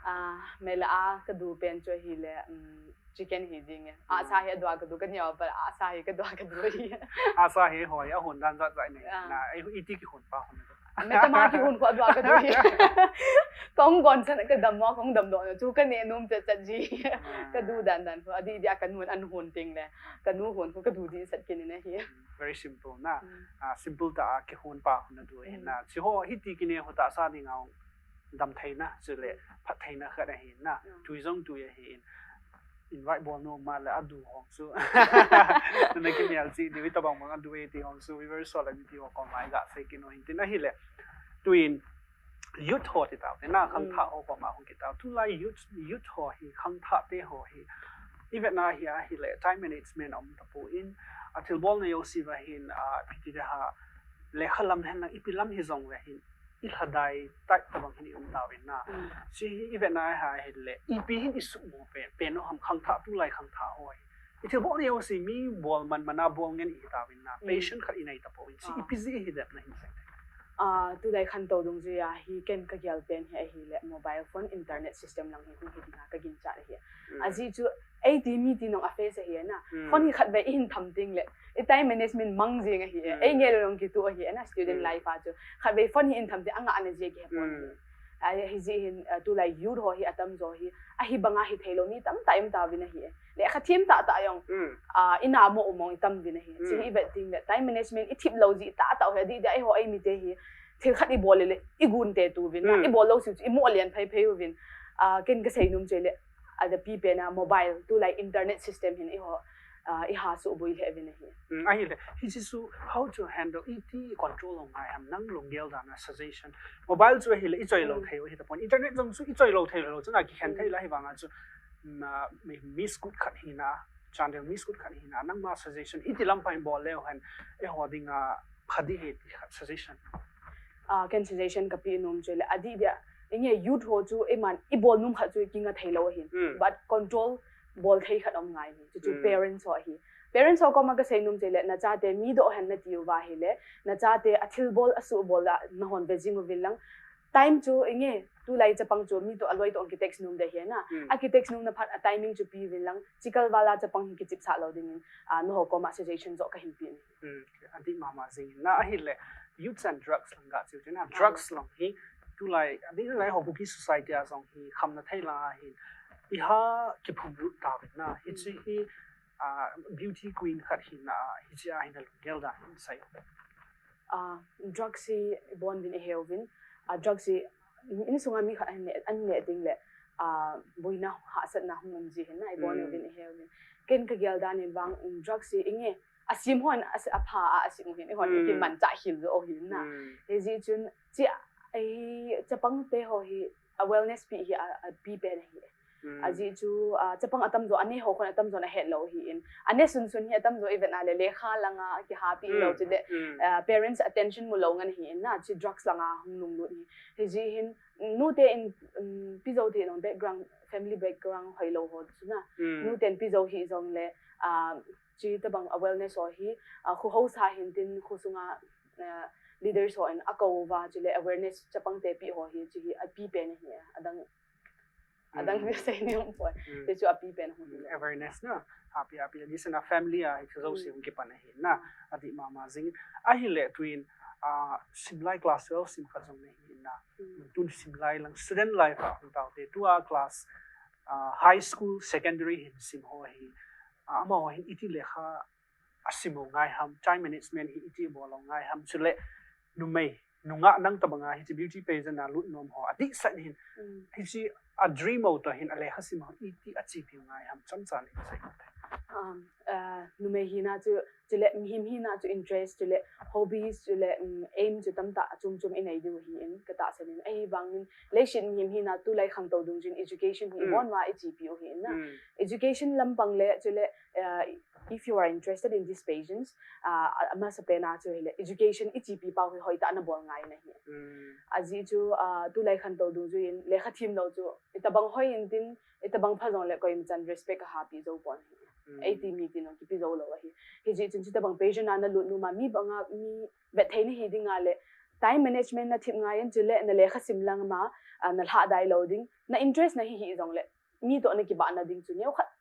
Ah, mela a ka du pen chu ahile, um, chicken hi jing e. Asa hi adua ka du, ka neo a pat asa hi ka dua ka du hi. Asa hi hoi, ahon dan jat jat nei. Ah. Na, ei, iti kihon pa hon. Metama kihon ko adua ka du hi. Kong gon san ka dam mo, kong dam do na chu ka ne nom chat chat ji. Ah. Ka du dan dan ko, adih dih a ka nu an hon ting le. Ka nu hon ko ka du dih sat kit in ahi. Very simple na. Hmm. Ah, simple tah a kihon pa hon na du hi na. Hmm. Chi ho hiti kine ho tahsa dinga dam theina, chule phat theina khat ahi na. Hmm. Tui jong tui ahi in. Invite bol nom ma le adu hong chu. Na kimel chi diu tabang bang adu e ti hong chu. Viewers ho le mipi ho koma i ga sei kit nom in tin ahile. Tuin youth ho ti tau te na, khangthah ho koma hung kit tau. Tulai youth, youth ho hi, khangthah te ho hi. I vet na hi ahile, time management um tapon, athilbol na jouse va hin, ah, ipi ti de ha, lekha lam hen lang, ipi lam hi jong ve hin, i lhadai tai tabang hin i um tauvin na. Mm. Chi hi i vet na hi ahile, ipi hin i suhmo pen, pen u ham khangthah, tulai khangthah ho hi. I thilbol na jouse mi bol man man a bol ngen i hi tauvin na. Mm. Passion khat i nei tapon. Chi ipi jeh hi dep na hin sei. Ah, tulai khantou dungjuiya hi ken kagel pen hi ahile mobile phone, internet system lang hi hung hi dinga kaginchat ahi. Ajeh chu eiti miti nung a face ahi na. Phone hi khatvei ihin tham tengle i time management mang jing ahi. Ei ngeh lou nung kitu ahi na student life a chu. Khatvei phone hi ihin tham teng angahna jeh kihepon ahi. Ah, hijeh hin, ah, tulai youth ho hi atamjo hi ahi banga hithei lou mi tamtah ium tauvin ahi. Lekha thiem tahtah jong, ah, ina mo umong itam uvin ahi. Chuhi ivet tengle time management ithip lou jeh tahtah hi adih dia eiho eimite hi thil khat ibol le igun te tu uvin na, ibol lou seh chu imo lian phei phei uvin. Ah, ken kasei nom chu le, ah, the pipen a mobile, tulai internet system hin eiho, ah, iha suboi le uvin ahi. Ahile, hiche chu how to handle, iti control lou ngai ham, nang lunggel dan a suggestion. Mobile chu ahile ichoi lou thei u hitapon. Internet jong chu ichoi lou thei lou chun akikhen thei la hivanga chu, na, mi, mi school khat hina, channel mi school khat hina, nangma suggestion iti lam pha ibol leu hen eiho dinga pha ding ahi ti khat suggestion. Ah, ken suggestion kape nom chu le, adih dia, inge youth ho chu iman ibol nom khat chu kinga thei lou ahi. But control bol thei khat um ngai ahi. Chu chu parents ho ahi. Parents ho koma kasei nom chu le, nachate mi doh hen nati uva ahile, nachate athilbol asuhbol a nahon ve jing uvin lang. Time chu inge, tulai chapang chu mi toh aloi toh kitext nom de hi na. Akitext nom na phat a timing chu pe uvin lang. Chikal vala chapang hi kichipsah lou dingin, ah, nangho koma suggestion joh kahin pe ahi. Adih mama jing na ahile, youths and drugs lang ga chu na, drugs lang hi tulai, adih lai ho Kuki society a jong hi khamna thei lang ahi. Iha kiphumlut tauvin na, hiche hi, ah, beauty queen khat hina, hiche a hina lunggel dan hin sei. Ah, drugs hi ibon uvin ihe uvin. Ah, drugs hi insunga mi khat ahin neh, ahin neh tengle, ah, boina hahsatna hung um ji hin na, ibon uvin ihe uvin. Ken kagel dan in vang, drugs hi inge, asem hon, a, apha a, asem u hin, eihon ikimanchah khel jo u hin na. Hijeh chun, chi, ei, chapang te ho hi, awareness pe hi, a, apipen ahi. Ajeh chu, ah, chapang atamjo, aneh ho khun atamjon ahet lou ahin. Aneh sunsun hi atamjo ivet na le, lekha langa kihapi lou chu le, ah, parents attention mu lou ngen ahin na, chu drugs langa hung lunglut hi. Hijeh hin, nute in, um, ipi jou thei nung background, family background hoilou ho chu na. Nuten ipi jou hih jongle, ah, chuti tabang awareness ho hi, ah, kho haosa hin tin kho sunga, ah, leaders ho in akou uva, chule awareness chapang te pe ho hi, chu hi apipen ahi, adang, adang sei nom poi. Chu chu apipen ho hi. Awareness na, api, api, listen a family a, hiche jouse hung kipan ahi na, adih mama jing. Ahile tuin, ah, simlai class twelve sim khat jong nahi na. Tun simlai lang student life a hung taute, tua class, ah, high school, secondary hin sim ho hi, ah, amaho hin iti lekha asim u ngai ham, time management hi iti bol u ngai ham, chule numei, nungah nang tabanga hiche beauty pageant a lut nom ho, adih sah hin, hiche a dream u toh hin alekha sim ho iti achepi u ngai ham, chomcha nei sei. Um, ah, numei hina chu, chule mihem hina chu interest, chule hobbies, chule, um, aim chu tamtah chom chom inei diu ahin katahsan in. Ahivangin leiset mihem hina tulai khangtou dungjuiyin education hi ibon uva ichepi u ahin na. Education lampang le, chule, ah, if you are interested in these pageants, ah, amasapen a chu hile, education ichepi pau hi hoitah a nabol ngai nahi. Ajeh chu, ah, tulai khangtou dungjuiyin lekha thiem lou chu, itabang hoi in tin, itabang pha jongle koimachan respect ahapi jou pon ahi. Eiti miti nung kipe jou lou ahi. Hijeh chun chuti tabang pageant a nalut nom a mi banga mi vetthei nahi dinga le, time management nathip ngai in, chule nalekha sim langa, ah, nalhah dai lou ding, na interest nahi hih jongle, mi toh nakibahna ding chu neokhat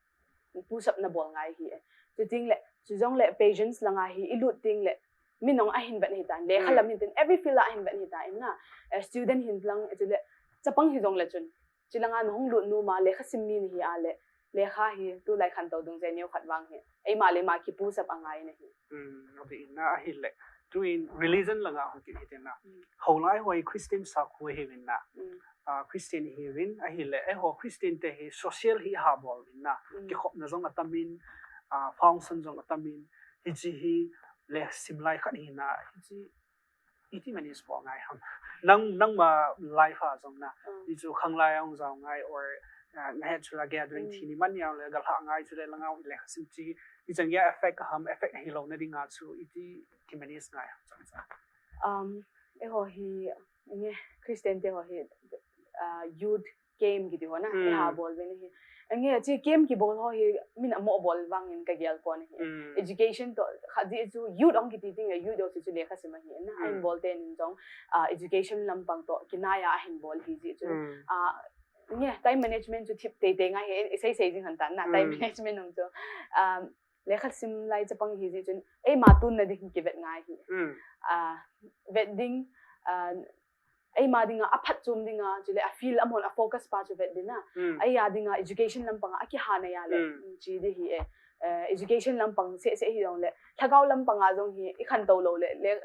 push up nabol ngai ahi. Chutengle, chujongle pageants langa hi ilut tengle, mi nung ahin vet ahitan, lekha lam hin tin, every field a ahin vet ahitan na, eh, student hin lang, chule chapang hijongle chun, chulanga nahung lut nom a, lekha sim mi nahi a le, lekha hi tulai khangtou dungjui neokhat vang hi, eima le eima ki push up angai nahi. Adih na ahile, tuin religion langa hung kit hite na. Houlai ho hi Christian sakhu ahiuvin na. Ah, Christian ahiuvin, ahile, eiho Christian te hi social hi iha bol uvin na. Kikhopna jong atamin, ah, function jong atamin, hiche hi le simlai khat hina, hiche iti manage bol ngai ham. Nang, nangma life a jong na. Hichu khanglai a hung jao ngai or, ah, nahet chula gathering thi ni man jong le galhah ngai chule langa hung lekha sim chu, ichan geiya effect ham, effect hilou na dinga chu iti ki manage ngai ham chomcha. Um, eiho hi, nge, Christian te ho hi, ah, youth camp kiti ho na, iha bol uvin ahi. Nge, chi camp kibol ho hi, min amo bol vangin kagel pon ahi. Mm. Education to, kha di chu youth ong kiti ting le youth ho chu lekha sim ahi na. Mm. Ahin bol tenin jong, ah, education lampang to, kinaiya ahin bol hi di chu. Mm. Ah, nge, time management chu thip teitei ngai hi, isei sei jing han tan na, time Mm. management ong chu. Um, lekha sim lai chapang hi di chun, eima tunna ding kivet ngai hi. Mm. Ah, vet ding, ah, eima dinga, aphatchom dinga, chule a field amahon a focus pa chu vet ding na. Mm. Eia dinga, education lampanga, akiha na ya le, Mm. chi di hi e. Eh, education lampang seh seh hi jong le, lhagao lampanga jong hi, ikhantou lou le, le,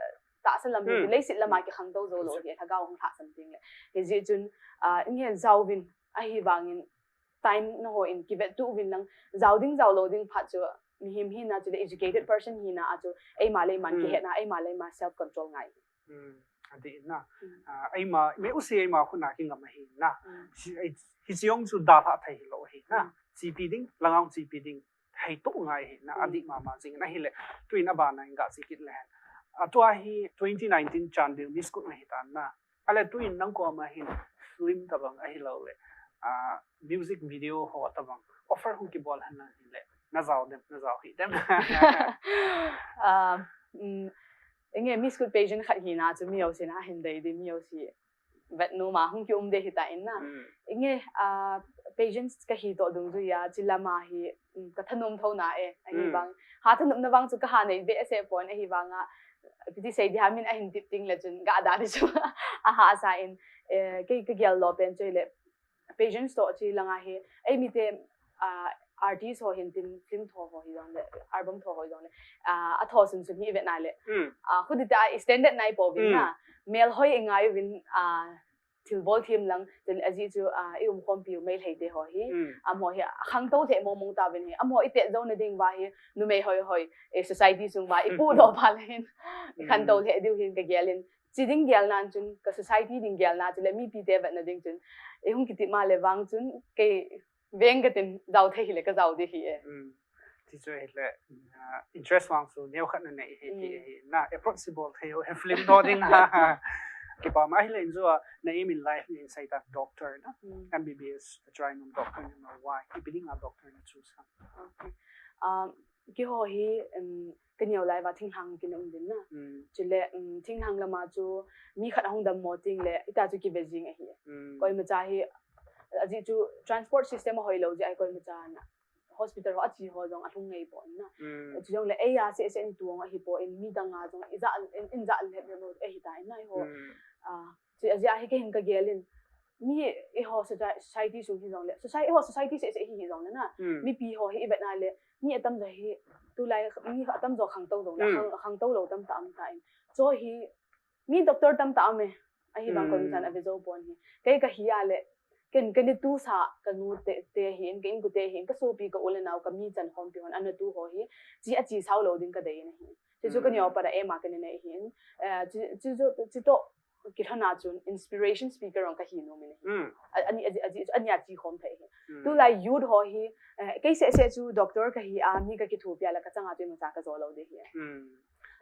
tahsa lam hi, Mm. leiset lama kikhangtou jou lou hi, lhagao hung lhahsam ting le. Hi ji chun, ah, nge jaovin, ahivangin, time nahon kivet tu uvin lang, jao ding jao lou ding phat chu, mihem hina chule educated person hina a chu, eima le eiman Mm. kihetna, eima le eima self control ngai. Hmm, adih na. Hmm. Ah, eima, mi u si eima khut a kingam ahi na. Hmm. Si, ei, hiche jong chu dalha thei hilou ahi na. Hmm. Chepi ding, lhagao chepi ding, thei toh ngai ahi na. Hmm. Adih mama jing in ahile, tuin abana in ga che kit le hen. Atua hi twenty nineteen Chandel Miss Kuki nahi tan na. Ale tuin nang koma hin film tabang ahilou le, ah, music video ho tabang offer hung kibol hen lang hile, na jao dem, na jao hih dem. Ah, mm, Inge Miss Kuki pageant khat hina chu mi jouse na hin dei ding, mi jouse vet nom a hung kium ding ahi tan na. Mm. Inge, ah, pageant kahi toh dungjuia, chi lama hi, mm, ka thanom tho na e, ahi Mm. vang. Ha thanom na vang chu kaha nei behseh pon, ahivanga, ipi ti sei ding ham, min ahin tip ting le chun, ga da ding chu, ahahsa in, eh, kei kagel lou pen chu hile, pageant toh chi langa hi, eimi te, ah, artist ho hin tin film tho ho hi jong le, album tho ho hi jong le, ah, atho sunsun hi ivet na le. Mm. Ah, khut ita standard nai pouvin Mm. na, mel hoi ingai uvin, ah, thilbol them lang, chule ajeh chu, ah, i umkhompi u Meitei te ho hi, Mm. amaho hi, khangtou lheh mong mong tauvin hi, amaho i tet jou na ding uva hi, numei hoi hoi, eh, society sung uva, i pudoh pha le hin, i khantou Mm. lheh diu hin kagel in, chi ding gel nan chun, ka society ding gel na chule, mipi te vet na ding chun, i hung kiti ma le vang chun, kei veng katin jao thei hile ka jao ding ahi e. Mm. Ti chu ahile, ah, interest vang chu neo khat na nei ahi ti Mm. ahi na approach bol thei ho he film to ding ha. Kipah ma ahile in chu a, na aim in life in sei ta doctor na. Mm. M B B S, try nom doctor na why. Ipi ding a doctor na choose ham. Okay. Um, keiho hi, um, ka neo lai uva thinglhang kin um din na. Mm. Chule, um, thinglhang lama chu mi khat ahung dammo ting le, ita chu kive jing ahi. Mm. Koimacha hi, ajeh chu transport system ahoi lou jeh a koimacha na. Hospital ho ache ho jong alhung ngei pon na. Mm. Chujongle eia seh seh in tuang ahi pon mi dang a jong ija in, in ja le le lo ahi tan na ho. Mm. Ah, chu ajeh a hi kei hin kagel in. Mi eiho soci-, society sung hi jongle. Society, eiho society seh seh hi jongle na. Mm. Mipi ho hi ivet na le. Mi atamjo hi tulai mi atamjo khangtou jongle. Mm. Khang, khangtou lou tamtah um tan. Chu hi mi doctor tamtah um e. Ahivang Mm. koimachan ave jou pon hi. Kei kahi a le. Ken, ken ni tu sa, ka nu te, te hin, ka inkote hin, ka sopi ka u le nao, ka mi chan khompi hon, ana tu ho hi, chi a chi sao lou ding ka dei na hi. Chi chu ka Mm. neo pa da ema ka ne nei hin. Eh, chi, chi chu, chi to, kilhona chun, inspiration speaker ong ka hi nom in hi. Mm. A, ani, a, a, ani a chi khom thei hi. Mm. Tulai youth ho hi, eh, kei seh seh chu doctor kahi a, mi ka kithopi a la ka chang a chu imacha ka jo lou ding hi. Mm.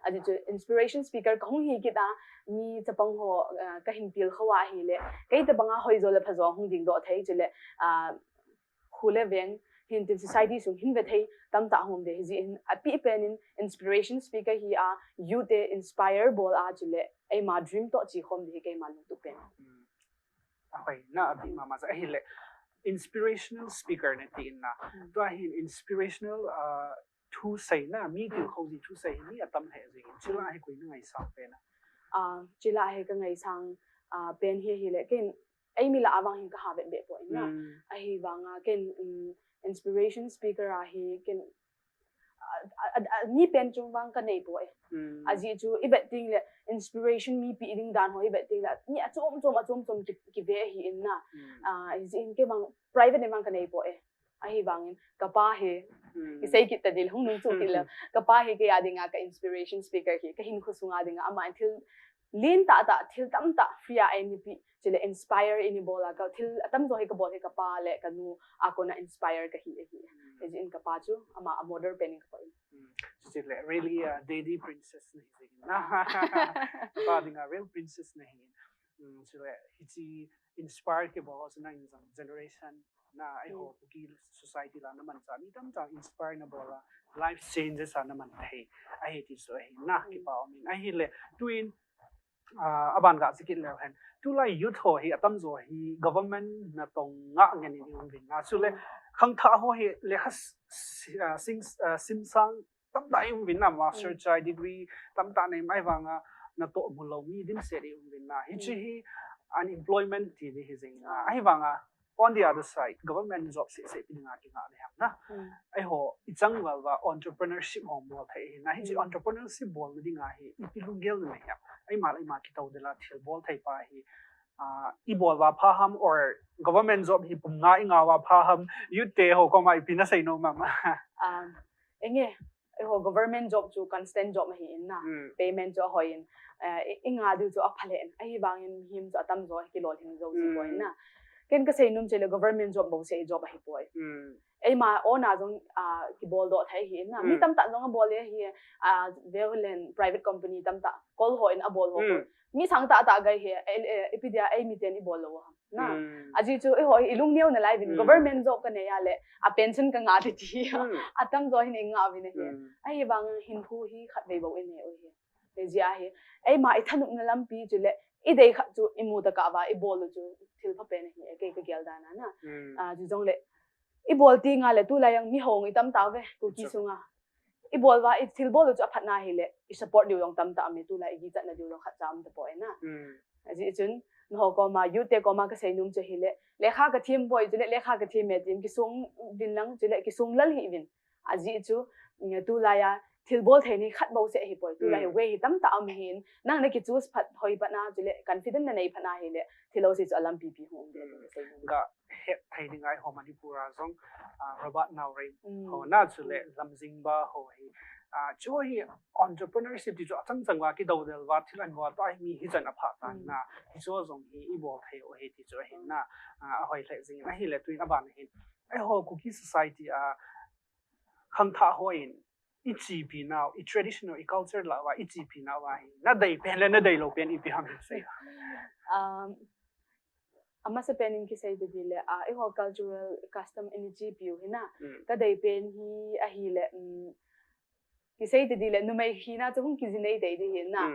Ajeh chu inspiration speaker ka hung hi kit a, mi chapang ho, ah, ka hin tilkhou a ahile, kei tabang a hoijo le phajo hung dingdoh thei chule, ah, khu le veng, hin tin society sung hin ve thei tamtah hung um ding ahi jeh in, api pen in inspiration speaker hi a, youth te inspire bol a chule, eima dream to chi khom ding hi keima lungtup pen. Hmm. Ahoi, na api mama cha ahile, inspirational speaker na ti in na. Hmm. Tua hin inspirational, ah, thu seina, mi tilkhou ji thu sei hi mi atam lheh jing in. Chule hi koi na ngaisang pen a. Ah, chule hi ka ngaisang, ah, pen hi ahile, ken, eimi lah a vang hin ka ha vet beh poi na. Mm. Ahivang a, ken, um, inspiration speaker a hi, ken, ah, ah, ah, mi pen chung vang ka nei poi. Mm. Ajeh chu, i vet teng le, inspiration mi pe ding dan ho, i vet teng le, mi achom chom, achom chom ki, kive ahi in na. Mm. Ah, ajeh in kei vang, private in vang ka nei poi. Ahivangin, ka pa hi, Hmm. i sei kit ta ding, hung nung chu kit le, ka pa hi kei a dinga ka inspiration speaker hi, ka hinkho sunga dinga, ama in thil lentah tah, thil tamtah free a eini pe, chule inspire eini bol a, ka thil atamjo hi ka bol hi ka pa le ka nu a kona inspire ka hi, ahi. Hmm. Ajeh in ka pa chu, ama a model pen in ka pa in. Hmm. Chule, really, uh, daddy princess na hi jing in. Ka pa dinga real princess na hi. Hmm, chule, hiche inspire kibol ho chu nang in jong generation na, eiho Kuki society lah a na manchah mi tamtah inspire na bol a, life changes a na man thei ahi ti chu ahi na, kipa um in. Ahile, tuin, ah, aban ga chi kit leu hen, tulai youth ho hi atamjo hi government natong ngah ngen in i um uvin na, chule khangthah ho hi lekha s- s- ah, sing ah, simsang tamtah i um uvin na, master chai degree tamtah nei mai vang a, natoh mu lou mi dimset i um uvin na, hiche hi unemployment ti di hi jing na, ahi vang a, on the other side, government job seh seh pi dinga kingah le ham na. Eiho, i chang val va entrepreneurship ho bol thei hi na, hiche entrepreneurship bol ding a hi ipi lunggel na nei ham? Eima le eima kitoh dela thil bol thei pa hi, ah, i bol va pha ham, or government job hi pum nga i ngah va pha ham, youth te ho koma ipi na sei nom am? Um, enge, eiho government job chu constant job ahi in na, payment chu ahoi in, eh, i, i ngah diu chu apha le in, ahi vang in mihem chu atamjo kilolhing jou ji poi na. Ken ka sei nom chu le government job bouseh job ahi poi. Eima own a jong, ah, kibol doh thei hi in na. Mi tamtah jong abol e hi, ah, veu len private company tamtah, kol ho in abol ho. Mi sang tah tah gai hi, eh, eh, ipi dia ei miten i bol lou ham na. Ajeh chu eiho i lungneo nalai uvin, government job ka nei a le, a pension ka ngah ding ti hi. Atamjo hin i ngah uvin ahi. Ahi vang hinkho hi khatvei bou i nei u hi. Hijeh a hi, eima i thanopna lampi chu le, i dei khat chu i mu tah kah va i bol u chu thil pha pen ahi, kei ka gel dan a na. Ah, chu jong le, i bol ti nga le tulai jong mi hong i tam tauve, Kuki sunga. I bol va, i thil bol u chu aphat na hi le, i support diu jong tam tah me, tulai i kichat na diu jong khat cha um tapoi na. Ajeh chun, nangho koma, youth te koma ka sei nom chu hi le, lekha ka them poi chu le, lekha ka them e tin, kisong uvin lang chu le, kisong lal hih uvin. Ajeh chu, mm, tulai a thil bol thei ni khat bouseh ahi poi. Tulai hi way hi tam tah um hin, nang na ki choose phat hoi phat na chu le, confident na nei phat na hi le, thil ho si chu alampi pi hung um de, ka sei nom. Ga het thei ding a eiho Manipur a jong, ah, Robert Naorem ho na chu le, Lamjingba ho hi, ah, chu hi entrepreneurship ti chu achang chang va kidou del va thil an va ta hi mi hi chan apha ta na, hi chu jong hi i bol thei u hi ti chu ahi na, ah, ahoi lheh jing in ahi le tuin aban hin. Eiho Kuki society a khangthah ho in i chepi nau, i traditional, i culture lah va i chepi nau va hi, na dei pen le na dei lou pen ipi ham sei. Um, amasa pen in kisei te di le, ah, eiho cultural custom in i chepi u hi na. Ka dei pen hi ahi le, um, kisei te di le, numei hina chu hung kijinei tei di hi na.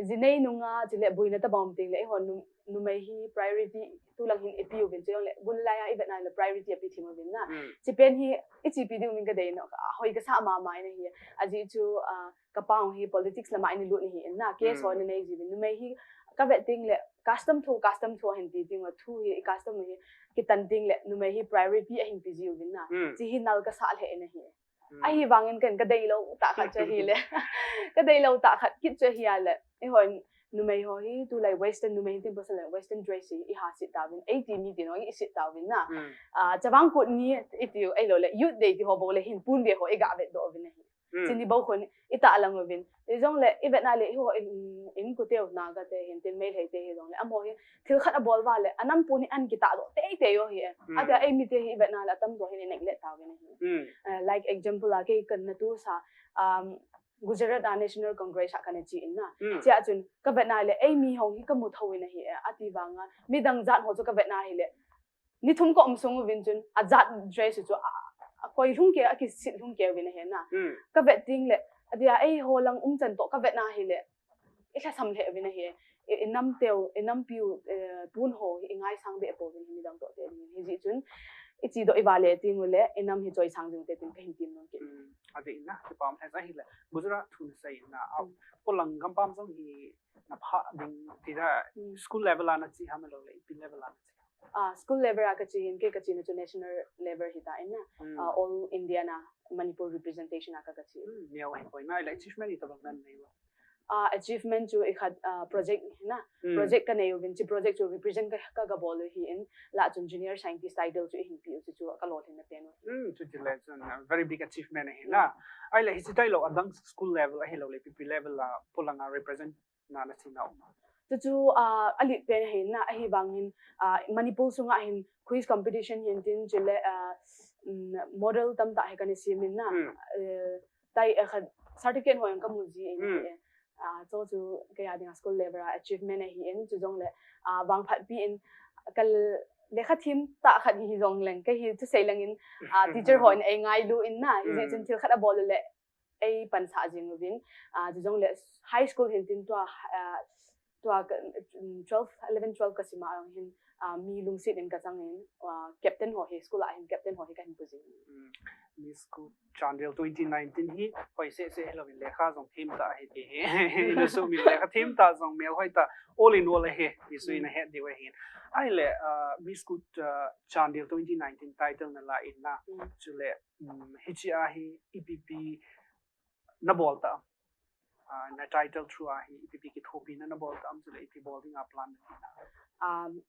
Jinei nunga chu le, buina tabang um ting le, eiho nu- numei hi priority tulang hin i pe uvin, chu jong le, gunlai a i vet na le priority a pe thim uvin na. Chi pen hi i chepi diu min ka dei nau, ahoi ka sa mama in ahi. Ajeh chu, ah, ka pa hi politics lama in lut ahi in na, case ho in nei ji uvin. Numei hi ka vet ting le, custom thu, custom thu hin ti ting le, thu hi, custom hi kitan ting le, numei hi priority ahin pe ji uvin na. Chi hi nal ka sa lheh in ahi. Ahi vang in ken ka dei lou tah khat chu ahi le. Ka dei lou tah khat kit chu ahi a le. Eiho numei ho hi tulai western numei hin tin person le western dress hi i ha sit tauvin. Ei ti mi ti no i sit tauvin na. Ah, chavang kut ni i tiu ei lou le. Youth dei ti ho bou le hin pun ve ho i ga vet doh uvin ahi. Chini bou khun i tah lang uvin. I jong le i vet na le eiho in, in kuteu na ka te hin tin mei lhei te hi jong le. Amaho hi thil khat abol va le, anam pun hi an kitah doh tei tei u hi e. Ati a ei mi te hi i vet na le, atamjo hin i nek le tauvin ahi. Eh, like example a kei kan na tu sa, um, Gujarat a National Congress a kan chi in na. Chia chun ka vet na le, ei mi hong hi ka mu tho in ahi e. Ati vang a, midang jat ho chu ka vet na hi le, ni thum ka um sung uvin chun, a jat dress chu a, a koi lhung ke, a kisit lhung ke uvin ahi na. Ka vet ting le, ati a ei ho lang um chan toh ka vet na hi le, i lhasam lheh uvin ahi. I, i nam teu, i nampiu, eh, pun ho hi i ngaisang be pouvin hi midang toh te ding. Hijeh chun, i chi doh i va le ting u le, i nam hi choisang jing te tin ka hin tim nom kit. Ati na, kipa um lheh ahi le. Gujarat thu na sei na, a, polang gampam jong hi na pha ding ti da, school level a na chi ham lou le, ipi level a na chi? Ah, school level a ka chi hin, kei ka chi na chu national level hi ta in na. Ah, all India na Manipur representation a ka, ka chi. Neo hi poi na, ila achievement hi tabang nan nei u? Ah, achievement chu i khat, ah, project hi na. Project ka nei uvin, chi project chu represent ka, ka, ka bol u hi in, la chun junior scientist title chu i hin pe u chu, chu ka lolhin na pen u. Chu ti le chun, ah, very big achievement hi na. Ai le hi chi tai lou, adang school level ahi lou le, P P level a, polang a represent na na chi na um? Chu chu, ah, a lit pen ahi na, ahi vang hin, ah, Manipur sunga hin quiz competition hin tin chu le, ah, mm, model tamtah hi kan i sim in na. Eh, tai, eh, khat certificate ho jong ka mu ji in eh. Ah, chu chu kei a ding a school level a achievement ahi in, chu jong le, ah, vangphat pi in kal lekha thim tah khat hi jong leng, ka hi thusei leng in, ah, teacher ho in ei ngailu in na, hi jeh chun thil khat a bol le, ei pansah jing uvin, ah, chu jong le high school hin tin tua, ah, tua ka, um, twelve, eleven, twelve ka sim a hin, ah, mi lungset in ka chang in, ah, captain ho hi, school a hin captain ho hi ka hin pu jing. Mm. Miss Good Chandel twenty nineteen hi, hoi seh seh hilou in lekha jong thim tah hi ti hi. Ina sumil lekha thim tah jong mel hoi tah, all in all hi, Miss Good in a het diu ahi. Ahile, ah, Miss Good, ah, Chandel twenty nineteen title na la in na, chule, um, hiche a hi ipi ipi na bol ta, ah, na title through a hi ipi ipi kithopina na bol ta, am chule ipi bol ding a plan na. Um,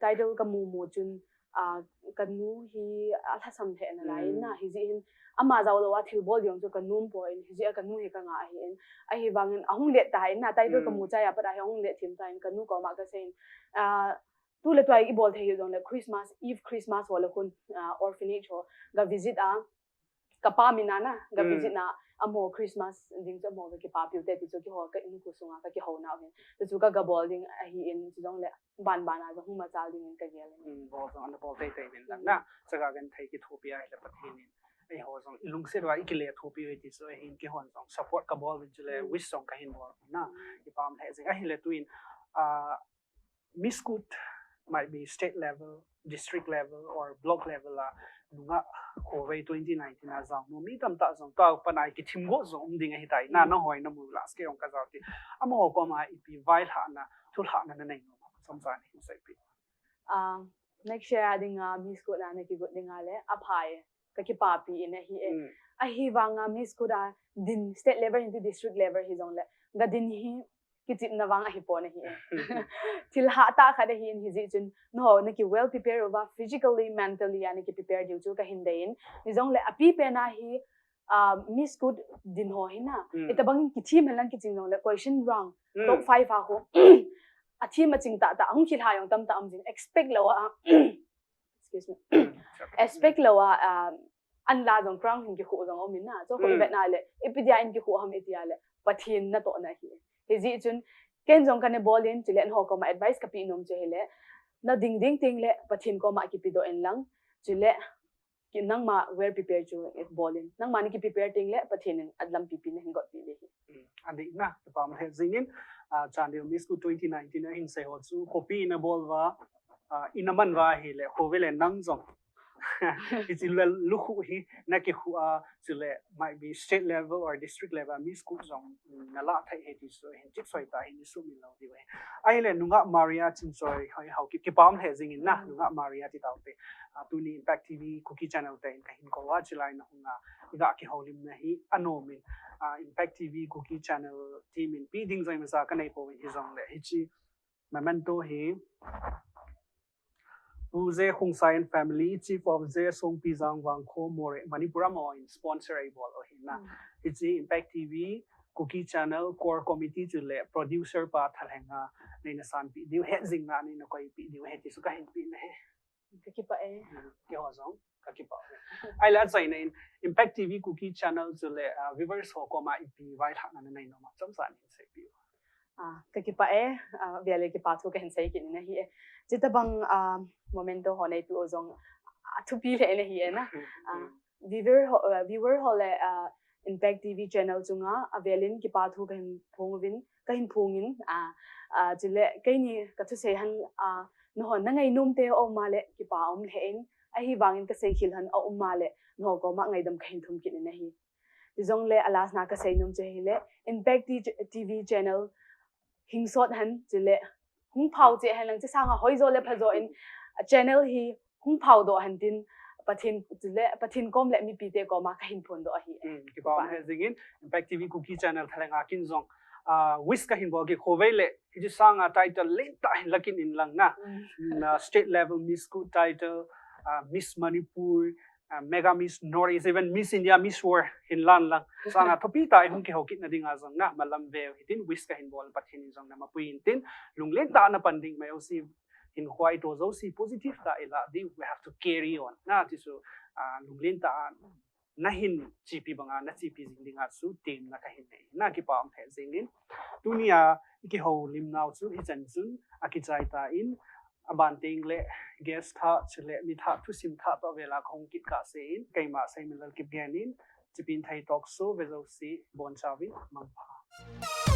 title ka mu mu chun, ah, ka nu hi a lhasam thei na lai na, hi jeh hin ama jao lou a thil bol ding chu ka nu um poi, hi jeh a ka nu hi ka ngah ahi in, ahivangin ahung let ta in na, title ka mu chai a pat a hi ahung let thim ta in ka nu koma ka sei in, ah, tu le tua i bol thei hi jong le Christmas Eve, Christmas ho le khun, ah, orphanage ho ga visit a, ka pa min a na, ga visit na, amaho Christmas ding chu amaho ka kipapi u te ti chu keiho ka inkho sunga ka kihou nau hin. Chu chu ka ga bol ding ahi in, chu jong le ban ban a jong hung machal ding in ka gel in. Mm, bol jong ana bol tei tei in lang na. Chaga genthei kithopi ahile Pathen in eiho jong i lungset uva i kile thopi u ahi ti chu ahin, keihon jong support ka bol uvin chule wish jong ka hin bol na. Kipah lheh jing ahile tuin, ah, Miss Good might be state level, district level, or block level a nungah khovei twenty nineteen a jao nom mi tamtah jong tua pat a kithim got jong um ding ahitai. Na, nangho in na mu la, kei jong ka jao ti. Amaho koma ipi vailhahna, thulhahna na nei nom, chomcha nei seipeh. Ah, next year a dinga Miss Good na na kigot dinga le, aphai. Ka kipapi in ahi e. Mm. Ahivanga Miss Good a din state level hin ti district level hi jong le, ga din hi kichimna vang ahi pon ahi e. Thil hatah khat ahi in, hi jeh chun, nangho na ki well prepare uva, physically, mentally a na ki prepare diu chu ka hin dei in. Hi jong le apipen a hi, ah, Miss Good din ho hi na. Mm. Itobang in kithim hen lang kiching jong le, question round, top five a ho. Athim aching tah tah, hung kilha jong tamtah um jing, expect lou a. Excuse me. Expect lou a, ah, an la jong crown hin kikhu jong um in na. Chu kho i vet na le, ipi dia in kikhu ham i ti a le, Pathen natoh na hi. Hi jeh chun, ken jong ka na bol in, chule nangho koma advice ka pe nom chu hile, na ding ding teng le, Pathen koma kipe doh in lang, chule, ki nangma well prepare chu bol in. Nangma na ki prepare teng le, Pathen in alampi pi na hin got pi le hi. Mm, adih na, kipah lheh jing in, ah, Chandel Miss Good twenty nineteen a hin sei ho chu, khopi in a bol uva, ah, in a man uva ahile, khovei le nang jong. Hiche le lukhuh hi, na kikhuh a, chule might be state level or district level, Miss Good jong, mm, na lah thei ahi ti chu, hin chip soi ta hin sumil lou diu ahi. Ahile, nungah Maria Chingchoi, hoi hao, ki, kipah lheh jing in na, nungah Maria ti tau te. Ah, tuni Impact T V Kuki Channel te in ka hin kou a, chulai na hung a, i ga kihoulimna hi anom in, ah, Impact T V Kuki Channel team in pe ding jong imacha ka nei pouvin, hi jong le hiche memento hi Pu J Khongsai and family, Chief of J Songpijang Vangkho Moreh, Manipur amaho in sponsor a i bol u ahi na. Mm. Hiche Impact T V Kuki Channel Core Committee chule producer pa Thalhenga neina sanpeh diu, hetjingna neina koipeh diu ahi ti chu ka hin pe na ahi. Ka kipah e. Keiho jong ka kipah e. Ahile achaina in Impact T V Kuki Channel chule, ah, viewers ho koma ipi vailhahna na nei nom a chomcha nei seipeh u. Ah, ka kipah e, ah, vel a kipa thu ka hin sei kit in ahi e. Chuti bang, ah, memento ho neitu ho jong, ah, thupi lheh in ahi e na. Ah, viewer ho, ah, viewer ho le, ah, Impact T V channel chunga avel in kipa thu ka hin phong uvin, ka hin phong in, ah, ah, chule keini ka thusei hen, ah, nangho na ngainom te aum a le kipa um lheh in, ahivangin ka seikhel hen aum a le nangho koma ngaidam ka hin thum kit in ahi. Chujongle a last na ka seinom chu ahile, Impact T-, T V channel hing sot hen, chule hung phao cheh hen lang, chusanga hoijo le phajo in a channel hi hung phao doh hen tin, Pathen, chule Pathen kom le mipi te koma ka hin phon doh ahi. Mm, kipa um lheh jing in, Impact T V Kuki channel Thalhenga kin jong, ah, wish ka hin bol kit, khovei le hiche sanga title lentah hin la kit in lang na. Mm. Na state level Miss Good title, ah, Miss Manipur, ah, Mega Miss North East, even Miss India, Miss World hin lan lang. Sanga thupi tah in hung kihou kit na dinga jong na, malam veu hitin wish ka hin bol, Pathen in jong na mapui intin, lunglen tah a na pan ding, mai o si hin khoi to jo si positive tah a i la diu, we have to carry on. Na ti chu, ah, lunglen tah a na hin chepi banga na chepi jing dinga chu temna ka hin nei. Na kipa um lheh jing in. Tunia i kihoulim nau chu hichan chun akichai tan, Aban tengle guest thah chule mi thah thusim thah toh vela kahung kit kahsen, keima Seiminlal Kipgen in Chipinthei Talk Show vejouse bonchauvin mangpha.